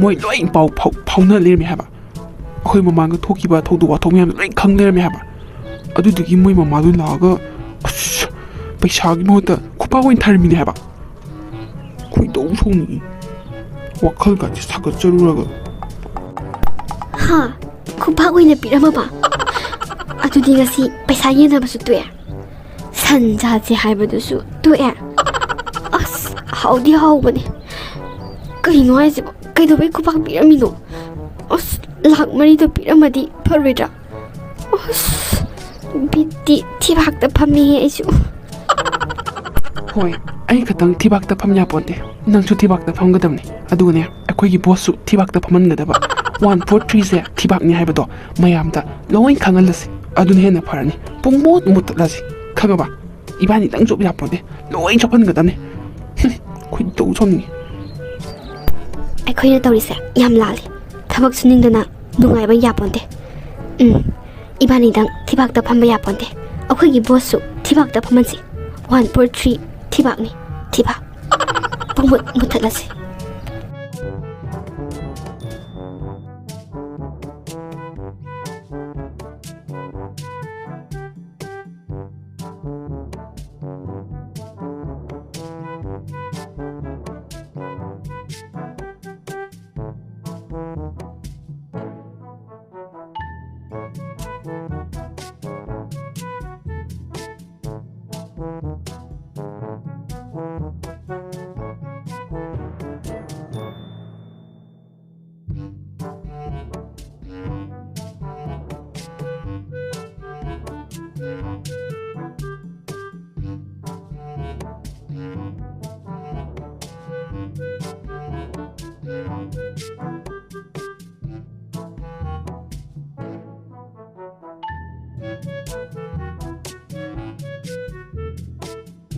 ꯃꯣꯏ ꯂꯣꯏ ꯄꯥꯎ ꯐꯥꯎ-, ꯐꯥꯎꯅ ꯂꯩꯔꯝꯃꯦ ꯍꯥꯏꯕ꯫ ꯑꯩꯈꯣꯏ ꯃꯃꯥꯡꯗ ꯊꯣꯛꯈꯤꯕ ꯊꯧꯗꯣꯛ ꯋꯥꯊꯣꯛ ꯃꯌꯥꯝꯗꯣ ꯂꯣꯏ ꯈꯪ ꯂꯩꯔꯝꯃꯦ ꯍꯥꯏꯕ꯫ ꯑꯗꯨꯗꯨꯒꯤ ꯃꯣꯏ ꯃꯃꯥꯗꯨ ꯂꯥꯛꯑꯒ, ꯑꯁ, ꯄꯩꯁꯥꯒꯤ ꯃꯍꯨꯠꯇ ꯈꯨꯄꯥꯛ ꯑꯣꯏꯅ ꯊꯥꯔꯝꯃꯤꯅꯦ ꯍꯥꯏꯕ꯫ ꯈꯣꯏꯗꯧ ꯁꯥꯎꯅꯤꯡꯉꯤ꯫ ꯋꯥꯈꯜꯒꯁꯦ ꯁꯥꯒꯠꯆꯔꯨꯔꯒ꯫ ꯍꯥ? ꯈꯨꯄꯥꯛ ꯑꯣꯏꯅ ꯄꯤꯔꯝꯃꯕ? ꯑꯗꯨꯗꯤ ꯉꯁꯤ ꯄꯩꯁꯥ ꯌꯦꯟꯅꯕꯁꯨ ꯇꯣꯛꯑꯦ꯫ ꯁꯟ ꯆꯥꯁꯦ ꯍꯥꯏꯕꯗꯨꯁꯨ ꯇꯣꯛꯑꯦ꯫ ꯑꯁ, ꯍꯥꯎꯗꯤ ꯍꯥꯎꯕꯅꯦ꯫ ꯀꯩꯅꯣ ꯍꯥꯏꯁꯤꯕꯣ? ꯀꯩꯗꯧꯕꯩ ꯈꯨꯄꯥꯛ ꯄꯤꯔꯝꯃꯤꯅꯣ? ꯑꯁ, ꯂꯥꯛ ꯃꯔꯤꯗꯣ ꯄꯤꯔꯝꯃꯗꯤ ꯐꯔꯣꯏꯗ꯭ꯔꯥ? ꯑꯁ, ꯕꯤꯠꯇꯤ ꯊꯤꯕꯥꯛꯇ ꯐꯝꯃꯤꯍꯦ ꯑꯩꯁꯨ꯫ ꯍꯣꯏ, ꯑꯩ ꯈꯛꯇꯪ ꯊꯤꯕꯥꯛꯇ ꯐꯝ ꯌꯥꯄꯣꯟꯇꯦ꯫ ꯅꯪꯁꯨ ꯊꯤꯕꯥꯛꯇ ꯐꯝꯒꯗꯕꯅꯤ꯫ ꯑꯗꯨꯒꯅꯦ, ꯑꯩꯈꯣꯏꯒꯤ ꯕꯣꯁꯁꯨ ꯊꯤꯕꯥꯛꯇ ꯐꯝꯍꯟꯒꯗꯕ꯫ ꯋꯥꯟ ꯐꯣꯔ ꯊ꯭ꯔꯤꯁꯦ ꯊꯤꯕꯥꯛꯅꯤ ꯍꯥꯏꯕꯗꯣ ꯃꯌꯥꯝꯗ ꯂꯣꯏ ꯈꯪꯍꯜꯂꯁꯤ꯫ ꯑꯗꯨꯅ ꯍꯦꯟꯅ ꯐꯔꯅꯤ꯫ ꯄꯨꯡꯃꯨꯠ ꯃꯨꯠꯊꯠꯂꯁꯤ꯫ ꯈꯪꯉꯕ? ꯏꯕꯥꯅꯤꯗꯪ ꯆꯨꯞ ꯌꯥꯄꯣꯟꯇꯦ꯫ ꯂꯣꯏ ꯆꯨꯞꯍꯟꯒꯗꯕꯅꯤ꯫ ꯍꯨꯝ, ꯈꯣꯏꯗꯧ ꯁꯥꯎꯅꯤꯡꯉꯤ꯫ ꯑꯩꯈꯣꯏꯅ ꯇꯧꯔꯤꯁꯦ ꯌꯥꯝ ꯂꯥꯜꯂꯤ꯫ ꯊꯕꯛ ꯁꯨꯅꯤꯡꯗꯅ ꯅꯨꯡꯉꯥꯏꯕ ꯌꯥꯄꯣꯟꯇꯦ꯫ ꯎꯝ, ꯏꯕꯥꯅꯤꯗꯪ ꯊꯤꯕꯥꯛꯇ ꯐꯝꯕ ꯌꯥꯄꯣꯟꯇꯦ꯫ ꯑꯩꯈꯣꯏꯒꯤ ꯕꯣꯁꯁꯨ ꯊꯤꯕꯥꯛꯇ ꯐꯝꯍꯟꯁꯤ꯫ ꯋꯥꯟ ꯐꯣꯔ ꯊ꯭ꯔꯤ ꯊꯤꯕꯥꯛꯅꯤ꯫ ꯊꯤꯕꯥꯛ꯫ ꯄꯨꯡꯃꯨꯠ ꯃꯨꯠꯊꯠꯂꯁꯤ꯫